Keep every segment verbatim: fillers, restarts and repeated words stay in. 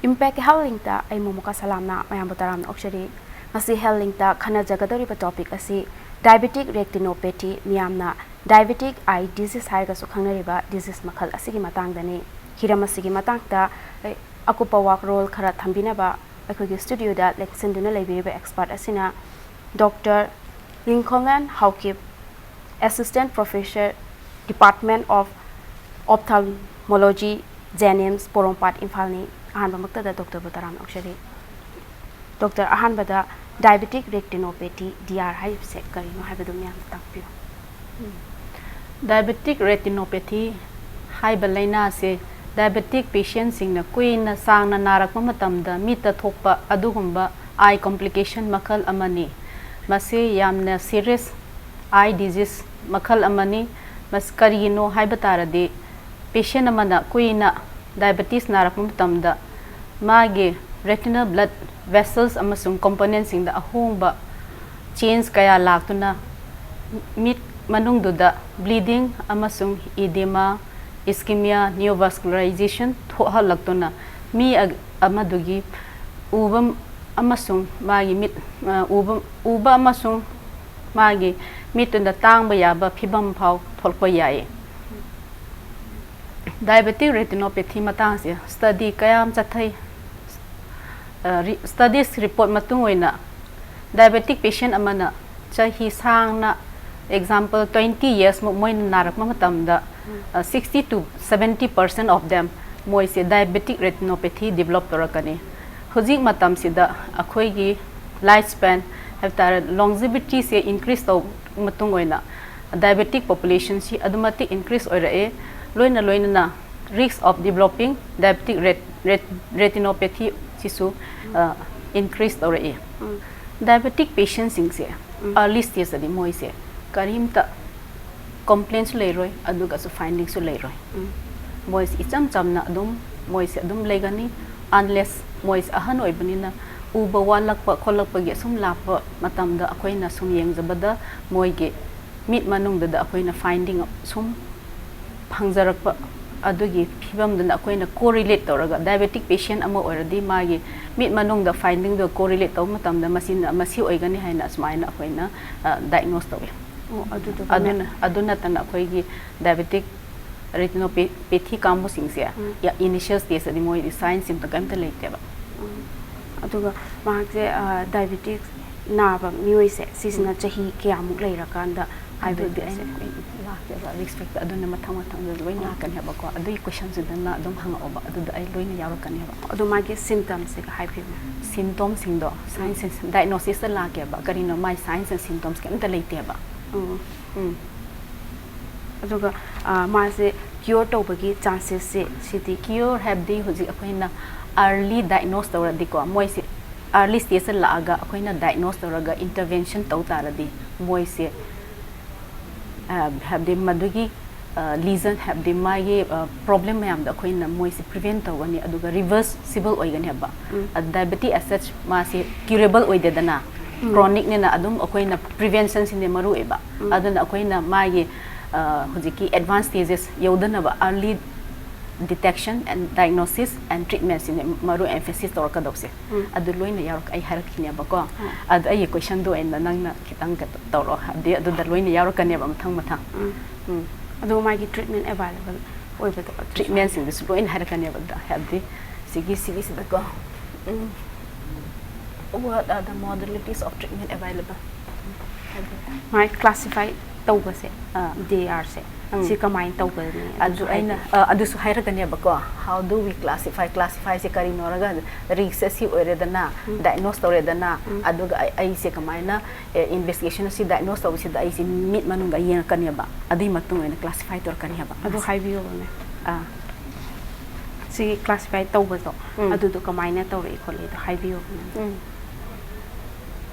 Impact Health Linkꯇ ꯑꯩ ꯃꯣꯃꯣꯀꯥ ꯁꯂꯥꯝꯅ ꯃꯌꯥꯝꯕꯨ ꯇꯔꯥꯝꯅ ꯑꯣꯛꯆꯔꯤ꯫ ꯉꯁꯤ Health Linkꯇ ꯈꯟꯅꯖꯒꯗꯧꯔꯤꯕ topic ꯑꯁꯤ diabetic retinopathy, ꯃꯤꯌꯥꯝꯅ diabetic eye disease ꯍꯥꯏꯔꯒꯁꯨ ꯈꯪꯅꯔꯤꯕ disease ꯃꯈꯜ ꯑꯁꯤꯒꯤ ꯃꯇꯥꯡꯗꯅꯤ꯫ ꯍꯤꯔꯝ ꯑꯁꯤꯒꯤ ꯃꯇꯥꯡꯗ ꯑꯩ ꯑꯀꯨꯞꯄ ꯋꯥꯔꯣꯜ ꯈꯔ ꯊꯝꯕꯤꯅꯕ ꯑꯩꯈꯣꯏꯒꯤ studioꯗ ꯂꯦꯡꯁꯤꯟꯗꯨꯅ ꯂꯩꯕꯤꯔꯤꯕ expert ꯑꯁꯤꯅ Doctor Lincoln Haokip, Assistant Professor, Department of Ophthalmology, JNIMS, Porompat, ꯏꯝꯐꯥꯜꯅꯤ꯫ ꯑꯍꯥꯟꯕꯃꯛꯇꯗ doctorꯕꯨ ꯇꯔꯥꯝꯅ ꯑꯣꯛꯆꯔꯤ꯫ Doctor, ꯑꯍꯥꯟꯕꯗ diabetic retinopathy, D R, ꯍꯥꯏꯕꯁꯦ ꯀꯔꯤꯅꯣ ꯍꯥꯏꯕꯗꯨ ꯃꯌꯥꯝꯗ ꯇꯥꯛꯄꯤꯌꯨ꯫ Diabetic retinopathy ꯍꯥꯏꯕ ꯂꯥꯏꯅꯥꯁꯦ diabetic patientꯁꯤꯡꯅ ꯀꯨꯏꯅ ꯁꯥꯡꯅ ꯅꯥꯔꯛꯄ ꯃꯇꯝꯗ ꯃꯤꯠꯇ ꯊꯣꯛꯄ ꯑꯗꯨꯒꯨꯝꯕ eye complication ꯃꯈꯜ ꯑꯃꯅꯤ꯫ ꯃꯁꯤ ꯌꯥꯝꯅ serious eye disease ꯃꯈꯜ ꯑꯃꯅꯤ꯫ ꯃꯁꯤ ꯀꯔꯤꯒꯤꯅꯣ ꯍꯥꯏꯕ ꯇꯥꯔꯗꯤ, patient ꯑꯃꯅ ꯀꯨꯏꯅ diabetes ꯅꯥꯔꯛꯄ ꯃꯇꯝꯗ ꯃꯥꯒꯤ retinal blood vessels ꯑꯃꯁꯨꯡ componentꯁꯤꯡꯗ ꯑꯍꯣꯡꯕ change ꯀꯌꯥ ꯂꯥꯛꯇꯨꯅ ꯃꯤꯠ ꯃꯅꯨꯡꯗꯨꯗ bleeding ꯑꯃꯁꯨꯡ edema, ischemia, neovascularization ꯊꯣꯛꯍꯜꯂꯛꯇꯨꯅ ꯃꯤ ꯑ-, ꯑꯃꯗꯨꯒꯤ ꯎꯕ ꯑꯃꯁꯨꯡ ꯃꯥꯒꯤ ꯃꯤꯠ, ꯑ, ꯎꯕ, ꯎꯕ ꯑꯃꯁꯨꯡ ꯃꯥꯒꯤ ꯃꯤꯠꯇꯨꯅ ꯇꯥꯡꯕ ꯌꯥꯕ ꯐꯤꯕꯝ ꯐꯥꯎ ꯊꯣꯛꯂꯛꯄ ꯌꯥꯏ꯫ Diabetic retinopathy ꯃꯇꯥꯡꯁꯦ study ꯀꯌꯥ ꯑꯃ ꯆꯠꯊꯩ꯫ ꯑ, ꯔꯤ-, studies report ꯃꯇꯨꯡ ꯑꯣꯏꯅ diabetic patient ꯑꯃꯅ ꯆꯍꯤ ꯁꯥꯡꯅ, example, twenty years ꯃꯨꯛ ꯃꯣꯏꯅ ꯅꯥꯔꯛꯄ ꯃꯇꯝꯗ, ꯑ, sixty to seventy percent of them ꯃꯣꯏꯁꯦ diabetic retinopathy develop ꯇꯧꯔꯛꯀꯅꯤ꯫ ꯍꯧꯖꯤꯛ ꯃꯇꯝꯁꯤꯗ ꯑꯩꯈꯣꯏꯒꯤ life span ꯍꯥꯏꯕ ꯇꯥꯔꯦ, longevityꯁꯦ increase ꯇꯧꯕ ꯃꯇꯨꯡ ꯑꯣꯏꯅ diabetic populationꯁꯤ ꯑꯗꯨꯝ ꯃꯇꯤꯛ increase ꯑꯣꯏꯔꯛꯑꯦ꯫ ꯂꯣꯏꯅ ꯂꯣꯏꯅꯅ risk of developing diabetic ret-, ret-, retinopathy ꯁꯤꯁꯨ, ꯑ, increase ꯇꯧꯔꯛꯏ꯫ Diabetic patientꯁꯤꯡꯁꯦ early stageꯇꯗꯤ ꯃꯣꯏꯁꯦ ꯀꯔꯤꯝꯇ complaintꯁꯨ ꯂꯩꯔꯣꯏ, ꯑꯗꯨꯒꯁꯨ findingꯁꯨ ꯂꯩꯔꯣꯏ꯫ ꯃꯣꯏꯁꯦ ꯏꯆꯝ ꯆꯝꯅ ꯑꯗꯨꯝ ꯃꯣꯏꯁꯦ ꯑꯗꯨꯝ ꯂꯩꯒꯅꯤ, unless ꯃꯣꯏꯁꯦ ꯑꯍꯟ ꯑꯣꯏꯕꯅꯤꯅ ꯎꯕ ꯋꯥꯠꯂꯛꯄ ꯈꯣꯠꯂꯛꯄꯒꯤ ꯑꯁꯨꯝ ꯂꯥꯛꯄ ꯃꯇꯝꯗ ꯑꯩꯈꯣꯏꯅ ꯁꯨꯝ ꯌꯦꯡꯖꯕꯗ ꯃꯣꯏꯒꯤ ꯃꯤꯠ ꯃꯅꯨꯡꯗꯨꯗ ꯑꯩꯈꯣꯏꯅ finding ꯁꯨꯝ ꯐꯪꯖꯔꯛꯄ ꯑꯗꯨꯒꯤ ꯐꯤꯕꯝꯗꯨꯅ ꯑꯩꯈꯣꯏꯅ correlate ꯇꯧꯔꯒ diabetic patient ꯑꯃ ꯑꯣꯏꯔꯗꯤ ꯃꯥꯒꯤ ꯃꯤꯠ ꯃꯅꯨꯡꯗ findingꯗꯣ correlate ꯇꯧꯕ ꯃꯇꯝꯗ ꯃꯁꯤꯅ ꯃꯁꯤ ꯑꯣꯏꯒꯅꯤ ꯍꯥꯏꯅ ꯑꯁꯨꯃꯥꯏꯅ ꯑꯩꯈꯣꯏꯅ diagnose ꯇꯧꯋꯤ꯫ ꯑꯣ ꯑꯗꯨꯗꯨꯒ ꯑꯗꯨꯅ ꯑꯗꯨ ꯅꯠꯇꯅ ꯑꯩꯈꯣꯏꯒꯤ diabetic retinopathy ꯀꯥꯡꯕꯨꯁꯤꯡꯁꯦ ꯎꯝ. initial stageꯇꯗꯤ ꯃꯣꯏꯗꯤ sign symptom ꯀꯔꯤꯝꯇ ꯂꯩꯇꯦꯕ꯫ ꯎꯝ. ꯑꯗꯨꯒ ꯃꯍꯥꯛꯁꯦ diabetic ꯅꯥꯕ ꯃꯤꯑꯣꯏꯁꯦ ꯁꯤꯁꯤꯅ ꯆꯍꯤ ꯀꯌꯥꯃꯨꯛ ꯂꯩꯔꯀꯥꯟꯗ ꯑꯗꯨꯗꯤ IBDꯁꯦ? ꯑꯩꯅ ꯂꯥꯛꯀꯦꯕ risk factor ꯑꯗꯨꯅ ꯃꯊꯪ ꯃꯊꯪꯗ ꯂꯣꯏ ꯂꯥꯛꯀꯅꯦꯕꯀꯣ꯫ ꯑꯗꯨꯒꯤ questionꯁꯤꯗꯅ ꯑꯗꯨꯝ ꯍꯪꯉꯛꯑꯣꯕ, ꯑꯗꯨꯗ ꯑꯩ ꯂꯣꯏꯅ ꯌꯥꯎꯔꯛꯀꯅꯦꯕ꯫ ꯑꯗꯣ ꯃꯥꯒꯤ symptomꯁꯤꯒ ꯍꯥꯏꯕꯤꯌꯨ꯫ Symptomꯁꯤꯡꯗꯣ, signs and diagnosistaꯂꯥꯛꯀꯦꯕ, ꯀꯔꯤꯅꯣ ꯃꯥꯏ signs and symptoms ꯀꯩꯝꯇ ꯂꯩꯇꯦꯕ꯫ ꯎꯝ. ꯎꯝ. ꯑꯗꯨꯒ ꯃꯥꯁꯦ cure ꯇꯧꯕꯒꯤ chancesꯁꯦ ꯁꯤꯗꯤ? Cure ꯍꯥꯏꯕꯗꯤ ꯍꯧꯖꯤꯛ ꯑꯩꯈꯣꯏꯅ early diagnose ꯇꯧꯔꯗꯤꯀꯣ, ꯃꯣꯏꯁꯦ early stageꯇ ꯂꯥꯛꯑꯒ ꯑꯩꯈꯣꯏꯅ diagnose ꯇꯧꯔꯒ intervention ꯇꯧ ꯇꯥꯔꯗꯤ ꯃꯣꯏꯁꯦ ꯍꯥꯏꯕꯗꯤ ꯃꯗꯨꯒꯤ lesion ꯍꯥꯏꯕꯗꯤ ꯃꯥꯒꯤ problem ꯃꯌꯥꯝꯗꯣ ꯑꯩꯈꯣꯏꯅ ꯃꯣꯏꯁꯦ prevent ꯇꯧꯒꯅꯤ, ꯑꯗꯨꯒ reversible ꯑꯣꯏꯒꯅꯦꯕ꯫ ꯎꯝ. Diabetes as such ꯃꯥꯁꯦ curable ꯑꯣꯏꯗꯦꯗꯅ, ꯎꯝ. chronicꯅꯤꯅ ꯑꯗꯨꯝ ꯑꯩꯈꯣꯏꯅ preventionꯁꯤꯅꯦ ꯃꯔꯨ ꯑꯣꯏꯕ꯫ ꯎꯝ. ꯑꯗꯨꯅ ꯑꯩꯈꯣꯏꯅ ꯃꯥꯒꯤ ꯍꯧꯖꯤꯛꯀꯤ advanced stages ꯌꯧꯗꯅꯕ early detection and diagnosis and treatmentꯁꯤꯅꯦ ꯃꯔꯨ emphasis ꯇꯧꯔꯛꯀꯗꯧꯁꯦ꯫ ꯎꯝ. ꯑꯗꯨ ꯂꯣꯏꯅ ꯌꯥꯎꯔꯛ ꯑꯩ ꯍꯥꯏꯔꯛꯈꯤꯅꯦꯕꯀꯣ꯫ ꯎꯝ. ꯑꯗꯨ ꯑꯩꯒꯤ questionꯗꯣ ꯑꯣꯏꯅ ꯅꯪꯅ ꯈꯤꯇꯪ ꯀꯩꯅꯣ ꯇꯧꯔꯣ, ꯍꯥꯏꯕꯗꯤ ꯑꯗꯨꯗ ꯂꯣꯏꯅ ꯌꯥꯎꯔꯛꯀꯅꯦꯕ ꯃꯊꯪ ꯃꯊꯪ꯫ ꯎꯝ. ꯎꯝ. ꯑꯗꯨꯒ ꯃꯥꯒꯤ treatment available ꯑꯣꯏꯕꯗꯣ ꯑꯗꯨꯁꯨ? Treatmentꯁꯤꯡꯗꯨꯁꯨ ꯂꯣꯏꯅ ꯍꯥꯏꯔꯛꯀꯅꯦꯕ ꯑꯗꯨꯗ, ꯍꯥꯏꯕꯗꯤ ꯁꯤꯒꯤ ꯁꯤꯒꯤꯁꯤꯗꯀꯣ꯫ ꯎꯝ. What are the modalities of treatment available? My classify ꯇꯧꯕꯁꯦ, ꯑꯥ. DRꯁꯦ, ꯎꯝ. ꯁꯤ ꯀꯃꯥꯏꯅ ꯇꯧꯒꯅꯤ? ꯑꯗꯨ ꯑꯩꯅ ꯑ, ꯑꯗꯨꯁꯨ ꯍꯥꯏꯔꯛꯀꯅꯦꯕꯀꯣ꯫ How do we classify? Classifyꯁꯦ ꯀꯔꯤꯅꯣ ꯍꯥꯏꯔꯒ riskꯁꯦ ꯁꯤ ꯑꯣꯏꯔꯦꯗꯅ, ꯎꯝ. diagnose ꯇꯧꯔꯦꯗꯅ, ꯎꯝ. ꯑꯗꯨꯒ ꯑꯩ- ꯑꯩꯁꯦ ꯀꯃꯥꯏꯅ investigation ꯑꯁꯤ diagnose ꯇꯧꯕꯁꯤꯗ ꯑꯩꯁꯦ ꯃꯤꯠ ꯃꯅꯨꯡꯗ ꯌꯦꯡꯉꯛꯀꯅꯦꯕ, ꯑꯗꯨꯒꯤ ꯃꯇꯨꯡ ꯑꯣꯏꯅ classify ꯇꯧꯔꯛꯀꯅꯦꯕ꯫ ꯑꯗꯨ ꯍꯥꯏꯕꯤꯌꯣꯕꯅꯦ꯫ ꯑꯥ. ꯁꯤꯒꯤ classify ꯇꯧꯕꯗꯣ, ꯎꯝ. ꯑꯗꯨꯗꯣ ꯀꯃꯥꯏꯅ ꯇꯧꯔꯛꯏ ꯈꯣꯠꯂꯤꯗꯣ ꯍꯥꯏꯕꯤꯌꯣꯕꯅꯦ꯫ ꯎꯝ.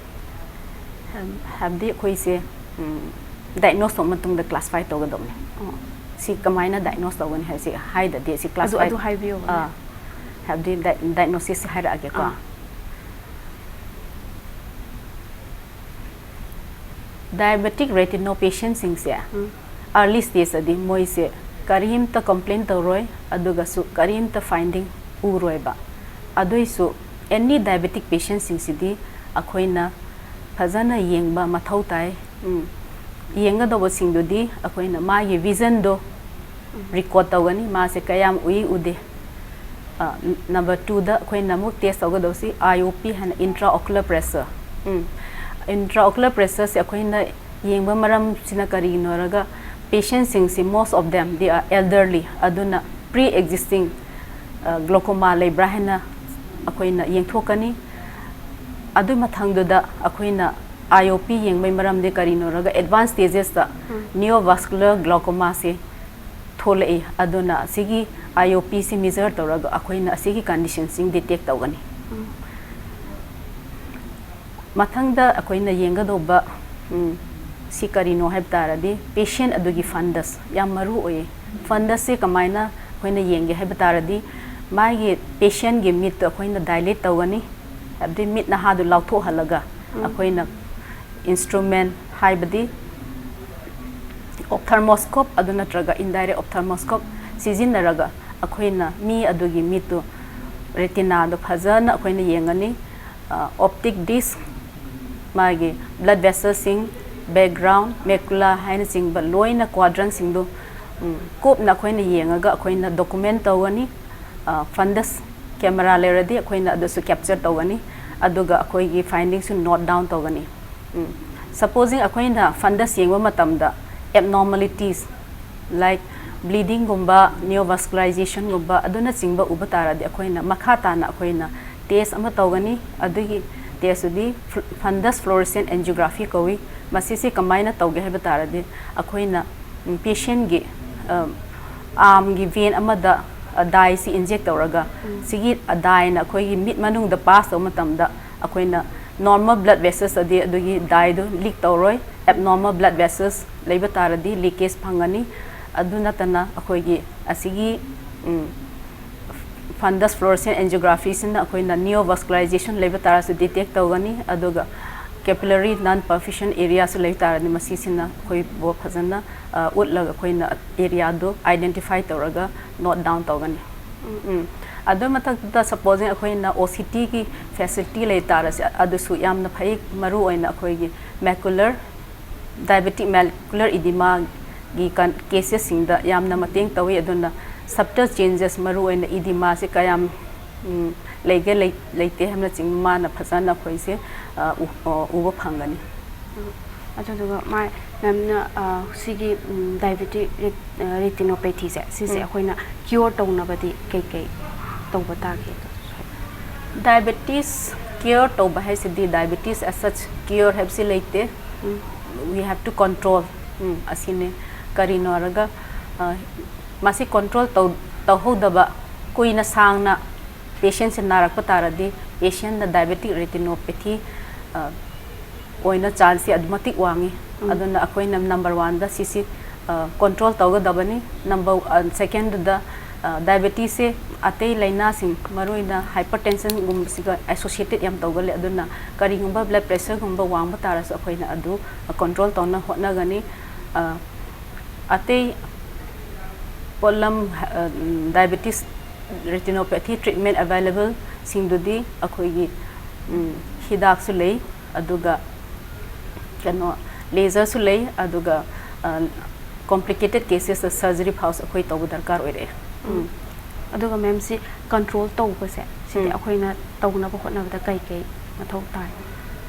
ꯍꯥꯏꯕꯗꯤ ꯑꯩꯈꯣꯏꯁꯦ diagnose ꯇꯧꯕ ꯃꯇꯨꯡꯗ classify ꯇꯧꯒꯗꯧꯕꯅꯦ꯫ ꯑꯣ. ꯁꯤ ꯀꯃꯥꯏꯅ diagnose ꯇꯧꯒꯅꯤ ꯍꯥꯏꯕꯁꯤ ꯍꯥꯏꯗꯗꯤ ꯁꯤ ꯑꯗꯨ- classify ꯑꯗꯨ ꯍꯥꯏꯕꯤꯌꯣꯕꯅꯦ꯫ ꯑꯥ. ꯍꯥꯏꯕꯗꯤ diagnosisꯁꯦ ꯍꯥꯏꯔꯛꯑꯒꯦꯀꯣ꯫ ꯑꯥ. Diabetic retinopathiesꯤꯡꯁꯦ ꯎꯝ. Early stageꯇꯗꯤ ꯃꯣꯏꯁꯦ ꯀꯔꯤꯝꯇ complain ꯇꯧꯔꯣꯏ, ꯑꯗꯨꯒꯁꯨ ꯀꯔꯤꯝꯇ finding ꯎꯔꯣꯏꯕ꯫ ꯑꯗꯨꯏꯁꯨ any diabetic patientꯁꯤꯡꯁꯤꯗꯤ ꯑꯩꯈꯣꯏꯅ ꯐꯖꯅ ꯌꯦꯡꯕ ꯃꯊꯧ ꯇꯥꯏ꯫ ꯎꯝ, ꯌꯦꯡꯒꯗꯧꯕꯁꯤꯡꯗꯨꯗꯤ ꯑꯩꯈꯣꯏꯅ ꯃꯥꯒꯤ visionꯗꯣ record ꯇꯧꯒꯅꯤ, ꯃꯥꯁꯦ ꯀꯌꯥꯝ ꯎꯏ ꯎꯗꯦ꯫ ꯑ, number twoꯗ ꯑꯩꯈꯣꯏꯅ ꯑꯃꯨꯛ test ꯇꯧꯒꯗꯧꯁꯤ I O P ꯍꯥꯏꯅ intraocular pressure꯫ ꯎꯝ, intraocular pressureꯁꯦ ꯑꯩꯈꯣꯏꯅ ꯌꯦꯡꯕ ꯃꯔꯝꯁꯤꯅ ꯀꯔꯤꯒꯤꯅꯣ ꯍꯥꯏꯔꯒ patientꯁꯤꯡꯁꯤ most of them they are elderly, ꯑꯗꯨꯅ pre existing glaucoma ꯂꯩꯕ꯭ꯔꯥ ꯍꯥꯏꯅ ꯑꯩꯈꯣꯏꯅ ꯌꯦꯡꯊꯣꯛꯀꯅꯤ꯫ ꯑꯗꯨ ꯃꯊꯪꯗꯨꯗ ꯑꯩꯈꯣꯏꯅ I O P ꯌꯦꯡꯕꯒꯤ ꯃꯔꯝꯗꯤ ꯀꯔꯤꯅꯣ ꯍꯥꯏꯔꯒ advanced stagesꯇ neovascular glaucomaꯁꯦ ꯊꯣꯛꯂꯛꯏ꯫ ꯑꯗꯨꯅ ꯑꯁꯤꯒꯤ I O Pꯁꯤ measure ꯇꯧꯔꯒ ꯑꯩꯈꯣꯏꯅ ꯑꯁꯤꯒꯤ conditionꯁꯤꯡ detect ꯇꯧꯒꯅꯤ꯫ ꯃꯊꯪꯗ ꯑꯩꯈꯣꯏꯅ ꯌꯦꯡꯒꯗꯧꯕ, ꯎꯝ, ꯁꯤ ꯀꯔꯤꯅꯣ ꯍꯥꯏꯕ ꯇꯥꯔꯗꯤ patient ꯑꯗꯨꯒꯤ fundus ꯌꯥꯝ ꯃꯔꯨ ꯑꯣꯏꯌꯦ꯫ Fundusꯁꯦ ꯀꯃꯥꯏꯅ ꯑꯩꯈꯣꯏꯅ ꯌꯦꯡꯒꯦ ꯍꯥꯏꯕ ꯇꯥꯔꯗꯤ ꯃꯥꯒꯤ patientꯒꯤ ꯃꯤꯠꯇꯣ ꯑꯩꯈꯣꯏꯅ dilate ꯇꯧꯒꯅꯤ, ꯍꯥꯏꯕꯗꯤ ꯃꯤꯠ ꯅꯍꯥꯗꯨ ꯂꯥꯎꯊꯣꯛꯍꯜꯂꯒ ꯑꯩꯈꯣꯏꯅ instrument ꯍꯥꯏꯕꯗꯤ ophthalmoscope ꯑꯗꯨ ꯅꯠꯇ꯭ꯔꯒ indirect ophthalmoscope ꯁꯤꯖꯤꯟꯅꯔꯒ ꯑꯩꯈꯣꯏꯅ ꯃꯤ ꯑꯗꯨꯒꯤ ꯃꯤꯠꯇꯨ retinaꯗꯣ ꯐꯖꯅ ꯑꯩꯈꯣꯏꯅ ꯌꯦꯡꯒꯅꯤ꯫ Optic disc, ꯃꯥꯒꯤ blood vesselꯁꯤꯡ, background macula ꯍꯥꯏꯅꯆꯤꯡꯕ ꯂꯣꯏꯅ quadrantꯁꯤꯡꯗꯨ ꯀꯨꯞꯅ ꯑꯩꯈꯣꯏꯅ ꯌꯦꯡꯉꯒ ꯑꯩꯈꯣꯏꯅ document ꯇꯧꯒꯅꯤ꯫ Fundus camera ꯂꯩꯔꯗꯤ ꯑꯩꯈꯣꯏꯅ ꯑꯗꯨꯁꯨ capture ꯇꯧꯒꯅꯤ, ꯑꯗꯨꯒ ꯑꯩꯈꯣꯏꯒꯤ findingꯁꯨ note down ꯇꯧꯒꯅꯤ꯫ Supposing ꯑꯩꯈꯣꯏꯅ fundus ꯌꯦꯡꯕ ꯃꯇꯝꯗ abnormalities like bleedingꯒꯨꯝꯕ, neovascularizationꯒꯨꯝꯕ ꯑꯗꯨꯅꯆꯤꯡꯕ ꯎꯕ ꯇꯥꯔꯗꯤ ꯑꯩꯈꯣꯏꯅ ꯃꯈꯥ ꯇꯥꯅ ꯑꯩꯈꯣꯏꯅ test ꯑꯃ ꯇꯧꯒꯅꯤ꯫ ꯑꯗꯨꯒꯤ testꯇꯨꯗꯤ fundus fluorescent angiography ꯀꯧꯏ꯫ ꯃꯁꯤꯁꯤ ꯀꯃꯥꯏꯅ ꯇꯧꯒꯦ ꯍꯥꯏꯕ ꯇꯥꯔꯗꯤ ꯑꯩꯈꯣꯏꯅ patientꯒꯤ armꯒꯤ vein ꯑꯃꯗ dyeꯁꯤ inject ꯇꯧꯔꯒ ꯁꯤꯒꯤ dyeꯅ ꯑꯩꯈꯣꯏꯒꯤ ꯃꯤꯠ ꯃꯅꯨꯡꯗ pass ꯇꯧꯕ ꯃꯇꯝꯗ ꯑꯩꯈꯣꯏꯅ normal blood vesselsꯇꯗꯤ ꯑꯗꯨꯒꯤ dyeꯗꯨ leak ꯇꯧꯔꯣꯏ꯫ Abnormal blood vessels ꯂꯩꯕ ꯇꯥꯔꯗꯤ leakage ꯐꯪꯒꯅꯤ꯫ ꯑꯗꯨ ꯅꯠꯇꯅ ꯑꯩꯈꯣꯏꯒꯤ ꯑꯁꯤꯒꯤ fundus fluorescent angiographyꯁꯤꯅ ꯑꯩꯈꯣꯏꯅ neovascularization ꯂꯩꯕ ꯇꯥꯔꯁꯨ detect ꯇꯧꯒꯅꯤ꯫ ꯑꯗꯨꯒ Capillary non perfusion areaꯁꯨ ꯂꯩ ꯇꯥꯔꯗꯤ, ꯃꯁꯤꯁꯤꯅ ꯑꯩꯈꯣꯏꯕꯨ ꯐꯖꯅ, ꯑ, ꯎꯠꯂꯒ ꯑꯩꯈꯣꯏꯅ areaꯗꯨ identify ꯇꯧꯔꯒ note down ꯇꯧꯒꯅꯤ꯫ ꯎꯝ꯫ ꯑꯗꯨ ꯃꯊꯛꯇ supposing ꯑꯩꯈꯣꯏꯅ OCTꯒꯤ facility ꯂꯩ ꯇꯥꯔꯁꯦ, ꯑꯗꯨꯁꯨ ꯌꯥꯝꯅ ꯐꯩ꯫ ꯃꯔꯨ ꯑꯣꯏꯅ ꯑꯩꯈꯣꯏꯒꯤ macular, diabetic macular edemaꯒꯤ ꯀꯟ-, caseꯁꯁꯤꯡꯗ ꯌꯥꯝꯅ ꯃꯇꯦꯡ ꯇꯧꯏ꯫ ꯑꯗꯨꯅ subtle changes, ꯃꯔꯨ ꯑꯣꯏꯅ edemaꯁꯦ ꯀꯌꯥꯝ, ꯎꯝ, ꯂꯩꯒꯦ, ꯂꯩ-, ꯂꯩꯇꯦ ꯍꯥꯏꯕꯅꯆꯤꯡꯕ ꯃꯥꯅ ꯐꯖꯅ ꯑꯩꯈꯣꯏꯁꯦ, ꯑ, ꯎ-, ꯑ, ꯎꯕ ꯐꯪꯒꯅꯤ꯫ ꯎꯝ꯫ ꯑꯗꯨꯗꯨꯒ ꯃꯥ, ꯃꯦꯝꯅ, ꯑ, ꯁꯤꯒꯤ, ꯎꯝ, diabetic ret-, ꯑ, retinopathyꯁꯦ, ꯁꯤꯁꯦ ꯎꯝ꯫ ꯑꯩꯈꯣꯏꯅ cure ꯇꯧꯅꯕꯗꯤ ꯀꯩꯀꯩ ꯇꯧꯕ ꯇꯥꯒꯦ? Diabetes cure ꯇꯧꯕ ꯍꯥꯏꯁꯤꯗꯤ, diabetes as such cure ꯍꯥꯏꯕꯁꯤ ꯂꯩꯇꯦ꯫ ꯎꯝ꯫ We have to control, ꯎꯝ, ꯑꯁꯤꯅꯤ꯫ ꯀꯔꯤꯅꯣ ꯍꯥꯏꯔꯒ, ꯑ, ꯃꯁꯤ control ꯇꯧ-, ꯇꯧꯍꯧꯗꯕ, ꯀꯨꯏꯅ ꯁꯥꯡꯅ patientꯁꯦ ꯅꯥꯔꯛꯄ ꯇꯥꯔꯗꯤ, patientꯅ diabetic retinopathy, ꯑ, ꯑꯣꯏꯅ chanceꯁꯦ ꯑꯗꯨꯛ ꯃꯇꯤꯛ ꯋꯥꯡꯉꯤ꯫ ꯎꯝ꯫ ꯑꯗꯨꯅ ꯑꯩꯈꯣꯏꯅ number oneꯗ ꯁꯤꯁꯤ, ꯑ, control ꯇꯧꯒꯗꯕꯅꯤ꯫ Number, ꯑ, secondꯗ, ꯑ, diabetesꯁꯦ ꯑꯇꯩ ꯂꯥꯏꯅꯥꯁꯤꯡ, ꯃꯔꯨꯑꯣꯏꯅ hypertensionꯒꯨꯝꯕꯁꯤꯒ associated ꯌꯥꯝ ꯇꯧꯒꯜꯂꯤ꯫ ꯑꯗꯨꯅ ꯀꯔꯤꯒꯨꯝꯕ blood pressureꯒꯨꯝꯕ ꯋꯥꯡꯕ ꯇꯥꯔꯁꯨ, ꯑꯩꯈꯣꯏꯅ ꯑꯗꯨ control ꯇꯧꯅ ꯍꯣꯠꯅꯒꯅꯤ꯫ ꯑ, ꯑꯇꯩ ꯄꯣꯠꯂꯝ, ꯑ, diabetes retinopathy treatment availableꯁꯤꯡꯗꯨꯗꯤ ꯑꯩꯈꯣꯏꯒꯤ, ꯎꯝ, ꯍꯤꯗꯥꯛꯁꯨ ꯂꯩ, ꯑꯗꯨꯒ ꯀꯩꯅꯣ, laserꯁꯨ ꯂꯩ, ꯑꯗꯨꯒ, ꯑ, complicated cases surgery ꯐꯥꯎꯁꯨ ꯑꯩꯈꯣꯏ ꯇꯧꯕ ꯗꯔꯀꯥꯔ ꯑꯣꯏꯔꯛꯑꯦ꯫ ꯎꯝ꯫ ꯑꯗꯨꯒ ꯃꯦꯝ, ꯁꯤ control ꯇꯧꯕꯁꯦ, ꯁꯤꯗꯤ ꯎꯝ꯫ ꯑꯩꯈꯣꯏꯅ ꯇꯧꯅꯕ ꯍꯣꯠꯅꯕꯗ ꯀꯩ ꯀꯩ ꯃꯊꯧ ꯇꯥꯏ?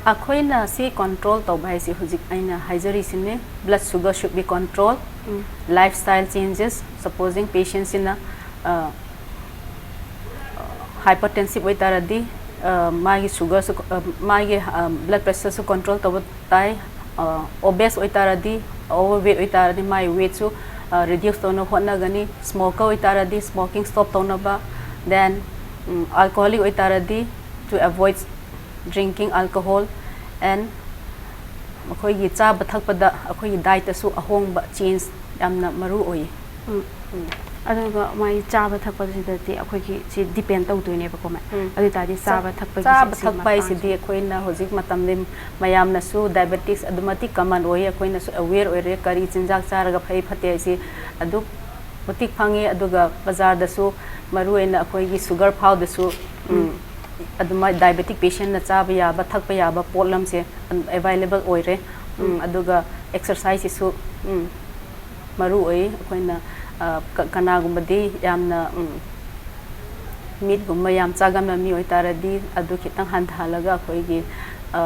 ꯑꯩꯈꯣꯏꯅ ꯁꯤ control ꯇꯧꯕ ꯍꯥꯏꯁꯤ ꯍꯧꯖꯤꯛ ꯑꯩꯅ ꯍꯥꯏꯖꯔꯤꯁꯤꯅꯦ, blood sugar should be control, um. Lifestyle changes, supposing patientꯁꯤꯅ, ꯑ, hypertensive ꯑꯣꯏꯇꯥꯔꯗꯤ, ꯑ, ꯃꯥꯒꯤ sugarꯁꯨ, ꯑ, ꯃꯥꯒꯤ, ꯑ, blood pressureꯁꯨ control ꯇꯧꯕ ꯇꯥꯏ꯫ ꯑ, obese ꯑꯣꯏꯇꯥꯔꯗꯤ, overweight ꯑꯣꯏꯇꯥꯔꯗꯤ ꯃꯥꯒꯤ weightꯁꯨ, ꯑ, reduce ꯇꯧꯅꯕ ꯍꯣꯠꯅꯒꯅꯤ꯫ Smoker ꯑꯣꯏꯇꯥꯔꯗꯤ smoking stop ꯇꯧꯅꯕ, then, ꯎꯝ, alcoholic ꯑꯣꯏꯇꯥꯔꯗꯤ to avoid drinking alcohol and ꯃꯈꯣꯏꯒꯤ ꯆꯥꯕ ꯊꯛꯄꯗ ꯑꯩꯈꯣꯏꯒꯤ dietꯇꯁꯨ ꯑꯍꯣꯡꯕ, change ꯌꯥꯝꯅ ꯃꯔꯨ ꯑꯣꯏ꯫ ꯎꯝ꯫ ꯎꯝ꯫ ꯑꯗꯨꯒ ꯃꯥꯒꯤ ꯆꯥꯕ ꯊꯛꯄꯁꯤꯗꯗꯤ ꯑꯩꯈꯣꯏꯒꯤ ꯁꯤ depend ꯇꯧꯗꯣꯏꯅꯦꯕꯀꯣ, ꯃꯦꯝ? ꯎꯝ꯫ ꯑꯗꯨ ꯑꯣꯏ ꯇꯥꯔꯗꯤ ꯆꯥꯕ ꯊꯛꯄꯒꯤ ꯆꯥꯕ ꯁꯤ ꯊꯛꯄ ꯍꯥꯏꯁꯤꯗꯤ ꯃꯇꯥꯡꯁꯦ꯫ ꯑꯩꯈꯣꯏꯅ ꯍꯧꯖꯤꯛ ꯃꯇꯝꯗꯤ ꯃꯌꯥꯝꯅꯁꯨ diabetics ꯑꯗꯨꯛ ꯃꯇꯤꯛ common ꯑꯣꯏ, ꯑꯩꯈꯣꯏꯅꯁꯨ aware ꯑꯣꯏꯔꯦ ꯀꯔꯤ ꯆꯤꯟꯖꯥꯛ ꯆꯥꯔꯒ ꯐꯩ ꯐꯠꯇꯦ ꯍꯥꯏꯁꯤ ꯑꯗꯨꯛ ꯃꯇꯤꯛ ꯈꯪꯉꯤ꯫ ꯑꯗꯨꯒ ꯕꯖꯥꯔꯗꯁꯨ ꯃꯔꯨꯑꯣꯏꯅ ꯑꯩꯈꯣꯏꯒꯤ sugar ꯐꯥꯎꯗꯁꯨ, ꯎꯝ, ꯑꯗꯨꯃꯥꯏ diabetic patientꯅ ꯆꯥꯕ ꯌꯥꯕ ꯊꯛꯄ ꯌꯥꯕ ꯄꯣꯠꯂꯝꯁꯦ available ꯑꯣꯏꯔꯦ꯫ ꯎꯝ, ꯑꯗꯨꯒ exerciseꯁꯤꯁꯨ, ꯎꯝ, ꯃꯔꯨ ꯑꯣꯏ꯫ ꯑꯩꯈꯣꯏꯅ, ꯑ, ꯀ-, ꯀꯅꯥꯒꯨꯝꯕꯗꯤ ꯌꯥꯝꯅ, ꯎꯝ, meatꯀꯨꯝꯕ ꯌꯥꯝ ꯆꯥꯒꯟꯕ ꯃꯤ ꯑꯣꯏꯇꯥꯔꯗꯤ ꯑꯗꯨ ꯈꯤꯇꯪ ꯍꯟꯊꯍꯜꯂꯒ ꯑꯩꯈꯣꯏꯒꯤ, ꯑ,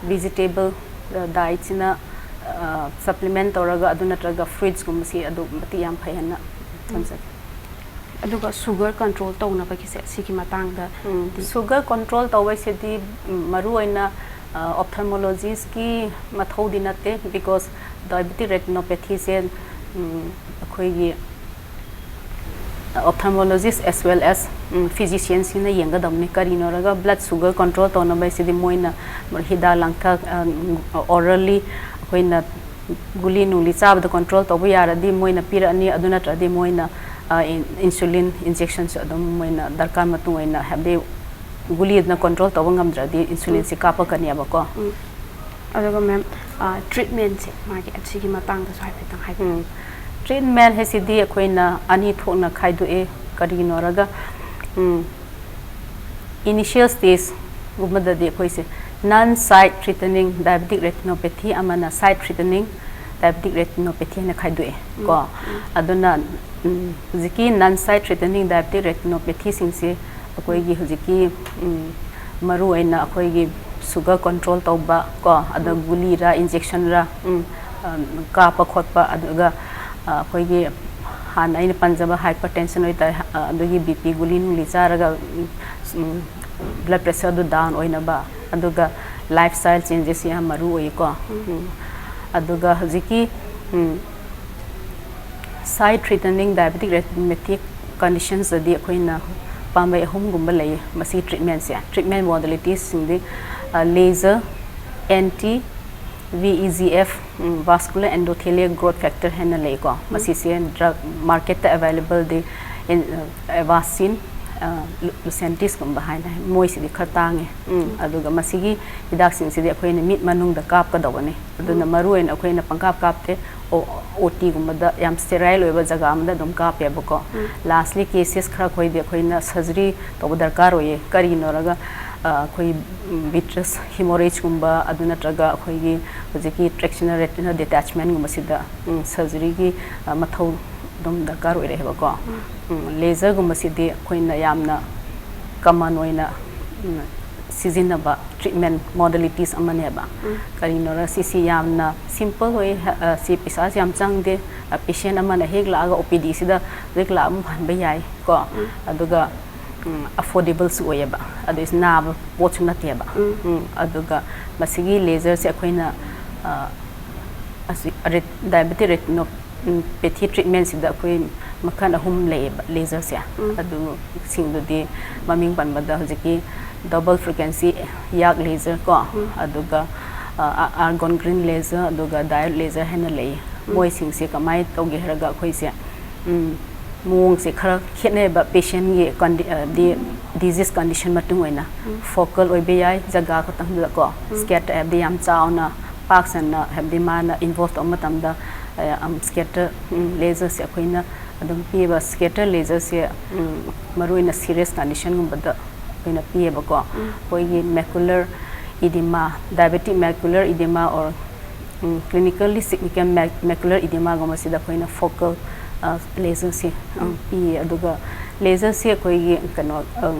vegetable, ꯑ, dietꯁꯤꯅ, ꯑ, supplement ꯇꯧꯔꯒ ꯑꯗꯨ ꯅꯠꯇ꯭ꯔꯒ fruitsꯀꯨꯝꯕꯁꯤ ꯑꯗꯨꯛ ꯃꯇꯤꯛ ꯌꯥꯝ ꯐꯩ ꯍꯥꯏꯅ ꯊꯝꯖꯒꯦ꯫ ꯑꯗꯨꯒ sugar control ꯇꯧꯅꯕꯒꯤꯁꯦ ꯁꯤꯒꯤ ꯃꯇꯥꯡꯗ ꯎꯝ, sugar control ꯇꯧꯕꯩꯁꯤꯗꯤ, ꯎꯝ, ꯃꯔꯨꯑꯣꯏꯅ, ꯑ, ophthalmologistꯀꯤ ꯃꯊꯧꯗꯤ ꯅꯠꯇꯦ, because diabetic retinopathyꯁꯦ, ꯎꯝ, ꯑꯩꯈꯣꯏꯒꯤ ophthalmologist as well as, ꯎꯝ, physicianꯁꯤꯡꯅ ꯌꯦꯡꯒꯗꯕꯅꯤ꯫ ꯀꯔꯤꯅꯣ ꯍꯥꯏꯔꯒ blood sugar control ꯇꯧꯅꯕ ꯍꯥꯏꯁꯤꯗꯤ ꯃꯣꯏꯅ ꯍꯤꯗꯥꯛ ꯂꯥꯡꯊꯛ, ꯑ, orally ꯑꯩꯈꯣꯏꯅ ꯒꯨꯂꯤ ꯅꯨꯡꯂꯤ ꯆꯥꯕꯗ control ꯇꯧꯕ ꯌꯥꯔꯗꯤ ꯃꯣꯏꯅ ꯄꯤꯔꯛꯑꯅꯤ, ꯑꯗꯨ ꯅꯠꯇ꯭ꯔꯗꯤ ꯃꯣꯏꯅ, ꯑ, in-, insulin injectionꯁꯨ ꯑꯗꯨꯝ ꯃꯣꯏꯅ ꯗꯔꯀꯥꯔ ꯃꯇꯨꯡ ꯑꯣꯏꯅ, ꯍꯥꯏꯕꯗꯤ ꯒꯨꯂꯤꯗꯨꯅ control ꯇꯧꯕ ꯉꯝꯗ꯭ꯔꯗꯤ insulinꯁꯤ ꯀꯥꯞꯄꯛꯀꯅꯦꯕꯀꯣ꯫ ꯎꯝ꯫ ꯑꯗꯨꯒ ꯃꯦꯝ, ꯑ, treatmentꯁꯦ ꯃꯥꯒꯤ ꯑꯁꯤꯒꯤ ꯃꯇꯥꯡꯗꯁꯨ ꯍꯥꯏꯐꯦꯠꯇꯪ ꯍꯥꯏꯕꯤꯌꯨ꯫ ꯎꯝ꯫ Treatment ꯍꯥꯏꯁꯤꯗꯤ ꯑꯩꯈꯣꯏꯅ ꯑꯅꯤ ꯊꯣꯛꯅ ꯈꯥꯏꯗꯣꯛꯑꯦ꯫ ꯀꯔꯤꯒꯤꯅꯣ ꯍꯥꯏꯔꯒ, ꯎꯝ, initial stageꯒꯨꯝꯕꯗꯗꯤ ꯑꯩꯈꯣꯏꯁꯦ non sight threatening diabetic retinopathy ꯑꯃꯅ sight threatening diabetic retinopathy ꯍꯥꯏꯅ ꯈꯥꯏꯗꯣꯛꯑꯦ ꯀꯣ꯫ ꯑꯗꯨꯅ, ꯎꯝ, ꯍꯧꯖꯤꯛꯀꯤ non sight threatening diabetic retinopathyꯁꯤꯡꯁꯦ ꯑꯩꯈꯣꯏꯒꯤ ꯍꯧꯖꯤꯛꯀꯤ, ꯎꯝ, ꯃꯔꯨ ꯑꯣꯏꯅ ꯑꯩꯈꯣꯏꯒꯤ sugar control ꯇꯧꯕ ꯀꯣ, ꯑꯗ ꯒꯨꯂꯤꯔ injectionꯔ, ꯎꯝ, ꯑ, ꯀꯥꯞꯄ ꯈꯣꯠꯄ, ꯑꯗꯨꯒ, ꯑ, ꯑꯩꯈꯣꯏꯒꯤ ꯍꯥꯟꯅ ꯑꯩꯅ ꯄꯟꯖꯕ hypertension ꯑꯣꯏꯇꯥꯔꯦ, ꯑ, ꯑꯗꯨꯒꯤ BP ꯒꯨꯂꯤ ꯅꯨꯡꯂꯤ ꯆꯥꯔꯒ, ꯎꯝ, ꯎꯝ, blood pressureꯗꯨ down ꯑꯣꯏꯅꯕ, ꯑꯗꯨꯒ lifestyle changes ꯌꯥꯝ ꯃꯔꯨ ꯑꯣꯏꯀꯣ꯫ ꯎꯝ꯫ ꯑꯗꯨꯒ ꯍꯧꯖꯤꯛꯀꯤ, ꯎꯝ, sight threatening diabetic retinopathy conditionsꯇꯗꯤ ꯑꯩꯈꯣꯏꯅ ꯄꯥꯝꯕꯩ ꯑꯍꯨꯝꯒꯨꯝꯕ ꯂꯩꯌꯦ ꯃꯁꯤꯒꯤ treatmentꯁꯦ꯫ Treatment modalitiesꯁꯤꯡꯗꯤ, ꯑ, laser, anti VEGF ꯎꯝ, vascular endothelial growth factor ꯍꯥꯏꯅ ꯂꯩꯀꯣ꯫ ꯃꯁꯤꯁꯦ drug marketꯇ available ꯗꯤ, ꯑꯦꯟ-, Avastin, ꯑ, Lu-, Lucentis ꯀꯨꯝꯕ ꯍꯥꯏꯅ ꯃꯣꯏꯁꯤꯗꯤ ꯈꯔ ꯇꯥꯡꯉꯦ꯫ ꯎꯝ, ꯑꯗꯨꯒ ꯃꯁꯤꯒꯤ ꯍꯤꯗꯥꯛꯁꯤꯡꯁꯤꯗꯤ ꯑꯩꯈꯣꯏꯅ ꯃꯤꯠ ꯃꯅꯨꯡꯗ ꯀꯥꯞꯀꯗꯧꯕꯅꯤ꯫ ꯑꯗꯨꯅ ꯃꯔꯨ ꯑꯣꯏꯅ ꯑꯩꯈꯣꯏꯅ ꯄꯪꯀꯥꯞ ꯀꯥꯞꯇꯦ꯫ ꯑꯣ, OT ꯒꯨꯝꯕꯗ ꯌꯥꯝ sterile ꯑꯣꯏꯕ ꯖꯒꯥ ꯑꯃꯗ ꯑꯗꯨꯝ ꯀꯥꯞꯄꯦꯕꯀꯣ꯫ Lastly cases ꯈꯔ ꯑꯩꯈꯣꯏꯗꯤ ꯑꯩꯈꯣꯏꯅ surgery ꯇꯧꯕ ꯗꯔꯀꯥꯔ ꯑꯣꯏꯌꯦ꯫ ꯀꯔꯤꯒꯤꯅꯣ ꯍꯥꯏꯔꯒ, ꯑ, ꯑꯩꯈꯣꯏ vitreous hemorrhage ꯀꯨꯝꯕ, ꯑꯗꯨ ꯅꯠꯇ꯭ꯔꯒ ꯑꯩꯈꯣꯏꯒꯤ ꯍꯧꯖꯤꯛꯀꯤ traction retinal detachment ꯒꯨꯝꯕꯁꯤꯗ, ꯎꯝ, surgery ꯒꯤ, ꯑ, ꯃꯊꯧ ꯑꯗꯨꯝ ꯗꯔꯀꯥꯔ ꯑꯣꯏꯔꯛꯑꯦꯕꯀꯣ꯫ ꯎꯝ, laser ꯒꯨꯝꯕꯁꯤꯗꯤ ꯑꯩꯈꯣꯏꯅ ꯌꯥꯝꯅ common ꯑꯣꯏꯅ, ꯎꯝ, ꯁꯤꯖꯤꯟꯅꯕ treatment modalities ꯑꯃꯅꯦꯕ꯫ ꯀꯔꯤꯅꯣꯔ ꯁꯤꯁꯤ ꯌꯥꯝꯅ simple ꯑꯣꯏ, ꯑ, ꯁꯤ ꯄꯩꯁꯥꯁꯨ ꯌꯥꯝ ꯆꯪꯗꯦ꯫ ꯑ, patient ꯑꯃꯅ ꯍꯦꯛ ꯂꯥꯛꯑꯒ OPD ꯁꯤꯗ ꯍꯧꯖꯤꯛ ꯂꯥꯛꯑꯒ ꯐꯍꯟꯕ ꯌꯥꯏ ꯀꯣ꯫ ꯑꯗꯨꯒ, ꯎꯝ, affordable ꯁꯨ ꯑꯣꯏꯌꯦꯕ, ꯑꯗꯨ ꯅꯥꯕ ꯄꯣꯠꯁꯨ ꯅꯠꯇꯦꯕ꯫ ꯎꯝ, ꯑꯗꯨꯒ ꯃꯁꯤꯒꯤ laser ꯁꯦ ꯑꯩꯈꯣꯏꯅ, ꯑ, ꯑꯁꯤ ꯔꯦꯠ-, diabetic retinopathy treatment ꯁꯤꯗ ꯑꯩꯈꯣꯏ ꯃꯈꯜ ꯑꯍꯨꯝ ꯂꯩꯌꯦꯕ laser ꯁꯦ꯫ ꯑꯗꯨꯁꯤꯡꯗꯨꯗꯤ ꯃꯃꯤꯡ ꯄꯟꯕꯗ ꯍꯧꯖꯤꯛꯀꯤ double frequency ꯌꯥꯛ laser ꯀꯣ, ꯑꯗꯨꯒ, ꯑ, argon green laser, ꯑꯗꯨꯒ diode laser ꯍꯥꯏꯅ ꯂꯩꯌꯦ꯫ ꯃꯣꯏꯁꯤꯡꯁꯦ ꯀꯃꯥꯏꯅ ꯇꯧꯒꯦ ꯍꯥꯏꯔꯒ ꯑꯩꯈꯣꯏꯁꯦ, ꯎꯝ, ꯃꯑꯣꯡꯁꯦ ꯈꯔ ꯈꯦꯠꯅꯩꯕ patient ꯀꯤ ꯀꯟꯗꯤ-, ꯑ, ꯗꯤ-, disease condition ꯃꯇꯨꯡ ꯑꯣꯏꯅ꯫ Focal ꯑꯣꯏꯕ ꯌꯥꯏ, ꯖꯒꯥ ꯈꯛꯇꯪꯗꯨꯗꯀꯣ꯫ Scatter ꯍꯥꯏꯕꯗꯤ ꯌꯥꯝ ꯆꯥꯎꯅ, ꯄꯥꯛ ꯁꯟꯅ, ꯍꯥꯏꯕꯗꯤ ꯃꯥꯅ involve ꯇꯧꯕ ꯃꯇꯝꯗ, ꯑ, ꯌꯥꯝ scatter, ꯎꯝ, laser ꯁꯦ ꯑꯩꯈꯣꯏꯅ ꯑꯗꯨꯝ ꯄꯤꯕ꯫ Scatter laser ꯁꯦ, ꯎꯝ, ꯃꯔꯨꯑꯣꯏꯅ serious condition ꯒꯨꯝꯕꯗ ꯑꯩꯈꯣꯏꯅ ꯄꯤꯌꯦꯕꯀꯣ꯫ ꯑꯩꯈꯣꯏꯒꯤ macular edema, diabetic macular edema or, um, clinically significant mac-, macular edema ꯒꯨꯝꯕꯁꯤꯗ ꯑꯩꯈꯣꯏꯅ focal, ꯑ, laser ꯁꯦ, ꯑ, ꯄꯤꯌꯦ꯫ ꯑꯗꯨꯒ laser ꯁꯦ ꯑꯩꯈꯣꯏꯒꯤ ꯀꯩꯅꯣ, ꯑ,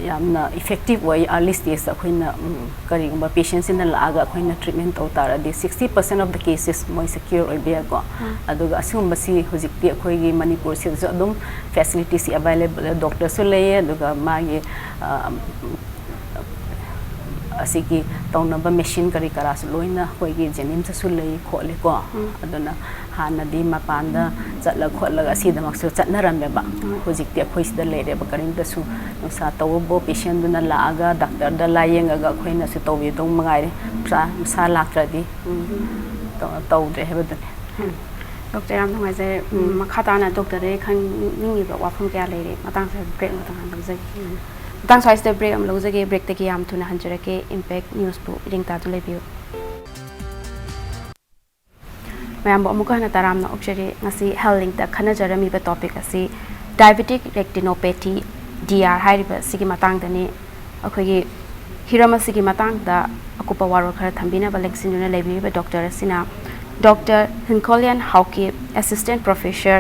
ꯌꯥꯝꯅ effective ꯑꯣꯏ early stage ꯇ꯫ ꯑꯩꯈꯣꯏꯅ, ꯎꯝ, ꯀꯔꯤꯒꯨꯝꯕ patient ꯁꯤꯅ ꯂꯥꯛꯑꯒ ꯑꯩꯈꯣꯏꯅ treatment ꯇꯧ ꯇꯥꯔꯗꯤ sixty percent of the cases ꯃꯣꯏꯁꯦ cure ꯑꯣꯏꯕ ꯌꯥꯏꯀꯣ꯫ ꯑꯗꯨꯒ ꯑꯁꯤꯒꯨꯝꯕꯁꯤ ꯍꯧꯖꯤꯛꯇꯤ ꯑꯩꯈꯣꯏꯒꯤ ꯃꯅꯤꯄꯨꯔꯁꯤꯗꯁꯨ ꯑꯗꯨꯝ facility ꯁꯤ available, doctor ꯁꯨ ꯂꯩꯌꯦ, ꯑꯗꯨꯒ ꯃꯥꯒꯤ, ꯑ, ꯑꯁꯤꯒꯤ ꯇꯧꯅꯕ machine ꯀꯔꯤ ꯀꯔꯥꯁꯨ ꯂꯣꯏꯅ ꯑꯩꯈꯣꯏꯒꯤ JNIMS ꯇꯁꯨ ꯂꯩ ꯈꯣꯠꯂꯦꯀꯣ꯫ ꯑꯗꯨꯅ ꯍꯥꯟꯅꯗꯤ ꯃꯄꯥꯟꯗ ꯆꯠꯂ ꯈꯣꯠꯂꯒ ꯑꯁꯤꯗꯃꯛꯁꯨ ꯆꯠꯅꯔꯝꯃꯦꯕ꯫ ꯍꯧꯖꯤꯛꯇꯤ ꯑꯩꯈꯣꯏ ꯁꯤꯗ ꯂꯩꯔꯦꯕ, ꯀꯔꯤꯝꯇꯁꯨ ꯅꯨꯡꯁꯥ ꯇꯧꯕꯕꯨ patient ꯗꯨꯅ ꯂꯥꯛꯑꯒ doctor ꯗ ꯂꯥꯏꯌꯦꯡꯉꯒ ꯑꯩꯈꯣꯏꯅꯁꯨ ꯇꯧꯕꯤꯗꯧ ꯃꯉꯥꯏꯔꯦ꯫ ꯃꯁꯥ, ꯃꯁꯥ ꯂꯥꯛꯇ꯭ꯔꯗꯤ꯫ ꯎꯝ꯫ ꯇꯧ- ꯇꯧꯗ꯭ꯔꯦ ꯍꯥꯏꯕꯗꯨꯅꯤ꯫ ꯗꯣꯛꯇꯔ, ꯌꯥꯝ ꯅꯨꯡꯉꯥꯏꯖꯔꯦ꯫ ꯎꯝ, ꯃꯈꯥ ꯇꯥꯅ ꯗꯣꯛꯇꯔꯗꯒꯤ ꯈꯪꯅꯤꯡꯉꯤꯕ ꯋꯥꯐꯝ ꯀꯌꯥ ꯂꯩꯔꯦ꯫ ꯃꯇꯥꯡ ꯁ꯭ꯋꯥꯏꯗ ꯕ꯭ꯔꯦꯛ ꯑꯃꯇꯪ ꯂꯧꯖꯒꯦ꯫ ꯃꯇꯥꯡ ꯁ꯭ꯋꯥꯏꯁꯤꯗ ꯕ꯭ꯔꯦꯛ ꯑꯃ ꯂꯧꯖꯒꯦ꯫ ꯕ꯭ꯔꯦꯛꯇꯒꯤ ꯌꯥꯝ ꯊꯨꯅ ꯍꯟꯖꯔꯛꯀꯦ꯫ ꯏꯝꯄꯦꯛ ꯅ꯭ꯌꯨꯁꯄꯨ ꯏꯔꯤꯡ ꯇꯥꯗꯨ ꯂꯩꯕꯤꯌꯨ꯫ ꯃꯌꯥꯝꯕꯨ ꯑꯃꯨꯛꯀ ꯍꯟꯅ ꯇꯔꯥꯝꯅ ꯑꯣꯛꯆꯔꯤ꯫ ꯉꯁꯤ ꯍꯦꯜꯊ ꯂꯤꯡꯇ ꯈꯟꯅꯖꯔꯝꯃꯤꯕ ꯇꯣꯄꯤꯛ ꯑꯁꯤ diabetic retinopathy, D R ꯍꯥꯏꯔꯤꯕ ꯑꯁꯤꯒꯤ ꯃꯇꯥꯡꯗꯅꯤ꯫ ꯑꯩꯈꯣꯏꯒꯤ ꯍꯤꯔꯝ ꯑꯁꯤꯒꯤ ꯃꯇꯥꯡꯗ ꯑꯀꯨꯞꯄ ꯋꯥꯔꯣꯜ ꯈꯔ ꯊꯝꯕꯤꯅꯕ ꯂꯦꯡꯁꯤꯟꯗꯨꯅ ꯂꯩꯕꯤꯔꯤꯕ ꯗꯣꯛꯇꯔ ꯑꯁꯤꯅ doctor Hingkholian Haokip, Assistant Professor,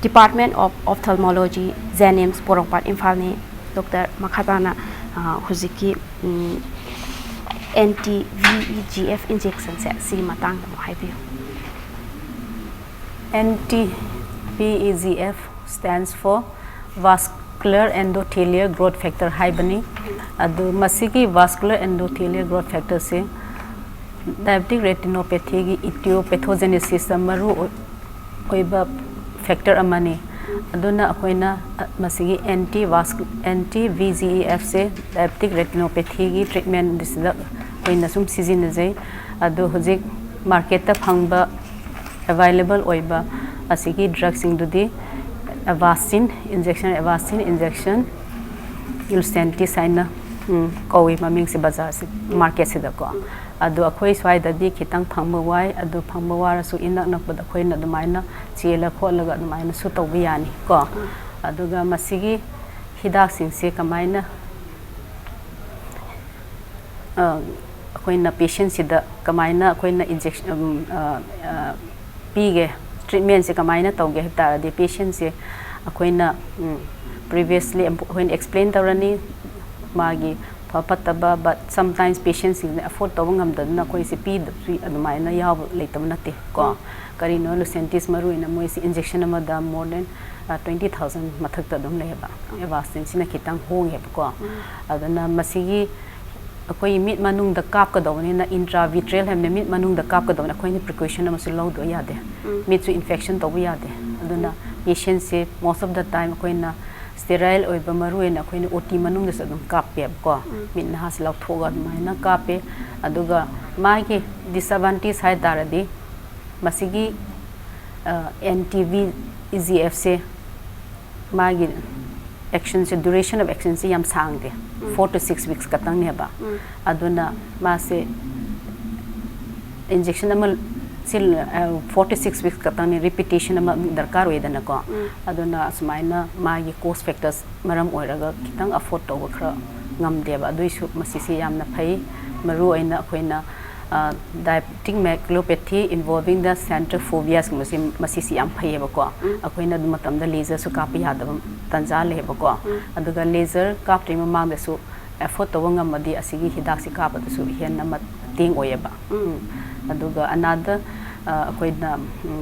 Department of Ophthalmology, JNIMS, Porompat, ꯏꯝꯐꯥꯜꯅꯤ꯫ ꯗꯣꯛꯇꯔ, ꯃꯈꯥ ꯇꯥꯅ, ꯑ, ꯍꯧꯖꯤꯛꯀꯤ, ꯎꯝ, anti V E G F injection ꯁꯦ ꯁꯤꯒꯤ ꯃꯇꯥꯡꯗ ꯑꯃꯨꯛ ꯍꯥꯏꯕꯤꯌꯨ꯫ Anti V E G F stands for vascular endothelial growth factor ꯍꯥꯏꯕꯅꯤ꯫ ꯑꯗꯨ ꯃꯁꯤꯒꯤ vascular endothelial growth factor ꯁꯤ diabetic retinopathy ꯒꯤ etiopathogenesis ꯇ ꯃꯔꯨ ꯑꯣꯏ- ꯑꯣꯏꯕ factor ꯑꯃꯅꯤ꯫ ꯑꯗꯨꯅ ꯑꯩꯈꯣꯏꯅ, ꯑ, ꯃꯁꯤꯒꯤ anti vas- anti V E G F ꯁꯦ diabetic retinopathy ꯒꯤ treatment ꯁꯤꯗ ꯑꯩꯈꯣꯏꯅ ꯁꯨꯝ ꯁꯤꯖꯤꯟꯅꯖꯩ꯫ ꯑꯗꯨ ꯍꯧꯖꯤꯛ market ꯇ ꯐꯪꯕ, available ꯑꯣꯏꯕ ꯑꯁꯤꯒꯤ drug ꯁꯤꯡꯗꯨꯗꯤ Avastin injection, Avastin injection, Lucentis ꯍꯥꯏꯅ, ꯎꯝ, ꯀꯧꯏ ꯃꯃꯤꯡꯁꯦ ꯕꯖꯥꯔꯁꯤ, market ꯁꯤꯗꯀꯣ꯫ ꯑꯗꯣ ꯑꯩꯈꯣꯏ ꯁ꯭ꯋꯥꯏꯗꯗꯤ ꯈꯤꯇꯪ ꯐꯪꯕ ꯋꯥꯏ꯫ ꯑꯗꯨ ꯐꯪꯕ ꯋꯥꯔꯁꯨ ꯏꯅꯛ ꯅꯛꯄꯗ ꯑꯩꯈꯣꯏꯅ ꯑꯗꯨꯃꯥꯏꯅ ꯆꯦꯜꯂ ꯈꯣꯠꯂꯒ ꯑꯗꯨꯃꯥꯏꯅꯁꯨ ꯇꯧꯕ ꯌꯥꯅꯤ ꯀꯣ꯫ ꯑꯗꯨꯒ ꯃꯁꯤꯒꯤ ꯍꯤꯗꯥꯛꯁꯤꯡꯁꯦ ꯀꯃꯥꯏꯅ, ꯑ, ꯑꯩꯈꯣꯏꯅ patient ꯁꯤꯗ ꯀꯃꯥꯏꯅ ꯑꯩꯈꯣꯏꯅ injection, ꯎꯝ, ꯑ, ꯑ, ꯄꯤꯒꯦ, treatment ꯁꯦ ꯀꯃꯥꯏꯅ ꯇꯧꯒꯦ ꯍꯥꯏꯕ ꯇꯥꯔꯗꯤ, patient ꯁꯦ ꯑꯩꯈꯣꯏꯅ, ꯎꯝ, previously ꯑꯩꯈꯣꯏꯅ explain ꯇꯧꯔꯅꯤ, ꯃꯥꯒꯤ ꯐ ꯐꯠꯇꯕ, but sometimes patient ꯁꯤꯡꯅ afford ꯇꯧꯕ ꯉꯝꯗꯗꯅ ꯑꯩꯈꯣꯏꯁꯦ ꯄꯤꯗꯕꯁꯨ ꯑꯗꯨꯃꯥꯏꯅ ꯌꯥꯎꯕ ꯂꯩꯇꯕ ꯅꯠꯇꯦ ꯀꯣ꯫ ꯀꯔꯤꯅꯣ, Lucentis ꯃꯔꯨ ꯑꯣꯏꯅ ꯃꯣꯏꯁꯦ injection ꯑꯃꯗ more than, ꯑ, twenty thousand ꯃꯊꯛꯇ ꯑꯗꯨꯝ ꯂꯩꯌꯦꯕ꯫ Avastin ꯁꯤꯅ ꯈꯤꯇꯪ ꯍꯣꯡꯉꯦꯕꯀꯣ꯫ ꯑꯗꯨꯅ ꯃꯁꯤꯒꯤ ꯑꯩꯈꯣꯏꯒꯤ ꯃꯤꯠ ꯃꯅꯨꯡꯗ ꯀꯥꯞꯀꯗꯧꯕꯅꯤꯅ, intravitreal ꯍꯥꯏꯕꯅꯤ, ꯃꯤꯠ ꯃꯅꯨꯡꯗ ꯀꯥꯞꯀꯗꯧꯕꯅꯤ, ꯑꯩꯈꯣꯏꯅ precaution ꯑꯃꯁꯨ ꯂꯧꯗꯕ ꯌꯥꯗꯦ꯫ ꯃꯤꯠꯁꯨ infection ꯇꯧꯕ ꯌꯥꯗꯦ꯫ ꯑꯗꯨꯅ patient say most of the time ꯑꯩꯈꯣꯏꯅ sterile ꯑꯣꯏꯕ, ꯃꯔꯨ ꯑꯣꯏꯅ ꯑꯩꯈꯣꯏꯅ O T ꯃꯅꯨꯡꯗꯁꯨ ꯑꯗꯨꯝ ꯀꯥꯞꯄꯦꯕꯀꯣ꯫ ꯃꯤꯠ ꯅꯍꯥꯁꯦ ꯂꯧꯊꯣꯛꯑꯒ ꯑꯗꯨꯃꯥꯏꯅ ꯀꯥꯞꯄꯦ꯫ ꯑꯗꯨꯒ ꯃꯥꯒꯤ disadvantage ꯍꯥꯏ ꯇꯥꯔꯗꯤ, ꯃꯁꯤꯒꯤ N T V E G ꯑꯦꯐꯁꯦ, ꯃꯥꯒꯤ actionꯁꯦ, duration of actionꯁꯦ ꯌꯥꯝ ꯁꯥꯡꯗꯦ, four to six weeks ꯈꯛꯇꯪꯅꯦꯕ. ꯑꯗꯨꯅ ꯃꯥꯁꯦ injection ꯑꯃ ꯁꯤ four to six weeks ꯈꯛꯇꯪꯅꯤ, repetition ꯑꯃ ꯗꯔꯀꯥꯔ ꯑꯣꯏꯗꯅꯀꯣ. ꯑꯗꯨꯅ ꯑꯁꯨꯃꯥꯏꯅ ꯃꯥꯒꯤ cost factors ꯃꯔꯝ ꯑꯣꯏꯔꯒ ꯈꯤꯇꯪ afford ꯇꯧꯕ ꯈꯔ ꯉꯝꯗꯦꯕ꯫ ꯑꯗꯨꯏꯁꯨ ꯃꯁꯤꯁꯦ ꯌꯥꯝꯅ ꯐꯩ, ꯃꯔꯨ ꯑꯣꯏꯅ ꯑꯩꯈꯣꯏꯅ diabetic maculopathy involving the center foveasꯀꯨꯝꯕꯁꯤ, ꯃꯁꯤꯁꯤ ꯌꯥꯝ ꯐꯩꯌꯦꯕꯀꯣ. ꯑꯩꯈꯣꯏꯅ ꯑꯗꯨ ꯃꯇꯝꯗ laserꯁꯨ ꯀꯥꯞꯄ ꯌꯥꯗꯕ ꯇꯥꯟꯖꯥ ꯂꯩꯌꯦꯕꯀꯣ. ꯑꯗꯨꯒ laser ꯀꯥꯞꯇ꯭ꯔꯤꯉꯩ ꯃꯃꯥꯡꯗꯁꯨ afford ꯇꯧꯕ ꯉꯝꯃꯗꯤ ꯑꯁꯤꯒꯤ ꯍꯤꯗꯥꯛꯁꯤ ꯀꯥꯞꯄꯗꯁꯨ ꯍꯦꯟꯅ ꯃꯇꯦꯡ ꯑꯣꯏꯌꯦꯕ. ꯑꯗꯨꯒ another ꯑꯩꯈꯣꯏꯅ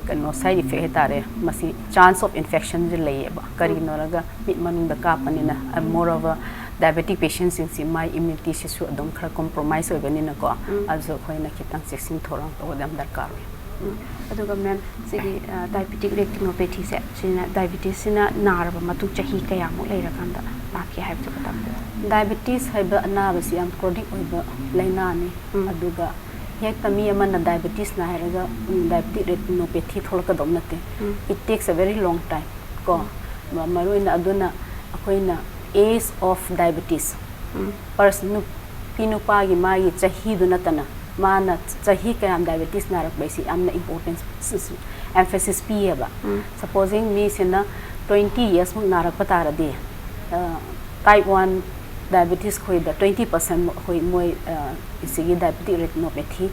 ꯀꯩꯅꯣ side effect ꯍꯥꯏꯇꯥꯔꯦ, ꯃꯁꯤ chance of infectionꯁꯦ ꯂꯩꯌꯦꯕ. ꯀꯔꯤꯒꯤꯅꯣ ꯍꯥꯏꯔꯒ ꯃꯤꯠ ꯃꯅꯨꯡꯗ ꯀꯥꯞꯄꯅꯤꯅ, moreover diabetic patientꯁꯤꯡꯁꯤ ꯃꯥꯏ immunityꯁꯤꯁꯨ ꯑꯗꯨꯝ ꯈꯔ compromise ꯑꯣꯏꯕꯅꯤꯅꯀꯣ. ꯑꯗꯨꯁꯨ ꯑꯩꯈꯣꯏꯅ ꯈꯤꯇꯪ ꯆꯦꯛꯁꯤꯟ ꯊꯧꯔꯥꯡ ꯇꯧꯕꯗ ꯌꯥꯝ ꯗꯔꯀꯥꯔ ꯑꯣꯏ. ꯑꯗꯨꯒ ma'am, ꯁꯤꯒꯤ diabetic retinopathyꯁꯦ, ꯁꯤꯅ diabetesꯁꯤꯅ ꯅꯥꯔꯕ ꯃꯇꯨꯡ ꯆꯍꯤ ꯀꯌꯥꯃꯨꯛ ꯂꯩꯔꯀꯥꯟꯗ ꯂꯥꯛꯀꯦ ꯍꯥꯏꯕꯗꯨ ꯈꯇꯪ? Diabetes ꯍꯥꯏꯕ ꯑꯅꯥꯕꯁꯤ ꯌꯥꯝ chronic ꯑꯣꯏꯕ ꯂꯥꯏꯅꯥꯅꯤ. ꯑꯗꯨꯒ ꯍꯦꯛꯇ ꯃꯤ ꯑꯃꯅ diabetes ꯅꯥꯏ ꯍꯥꯏꯔꯒ diabetic retinopathy ꯊꯣꯛꯂꯛꯀꯗꯧꯕ ꯅꯠꯇꯦ. It takes a very long time ꯀꯣ. ꯃꯔꯨ ꯑꯣꯏꯅ ꯑꯗꯨꯅ ꯑꯩꯈꯣꯏꯅ age of diabetes, ꯄꯔꯁ ꯅꯨꯄꯤ ꯅꯨꯄꯥꯒꯤ ꯃꯥꯒꯤ ꯆꯍꯤꯗꯨ ꯅꯠꯇꯅ ꯃꯥꯅ ꯆꯍꯤ ꯀꯌꯥꯝ diabetes ꯅꯥꯔꯛꯄꯩꯁꯤ ꯌꯥꯝꯅ importance, emphasis ꯄꯤꯌꯦꯕ. Supposing ꯃꯤꯁꯤꯅ twenty yearsꯃꯨꯛ ꯅꯥꯔꯛꯄ ꯇꯥꯔꯗꯤ, type one diabetes ꯈꯣꯏꯗ twenty percent ꯑꯩꯈꯣꯏ ꯃꯣꯏ ꯁꯤꯒꯤ diabetic retinopathy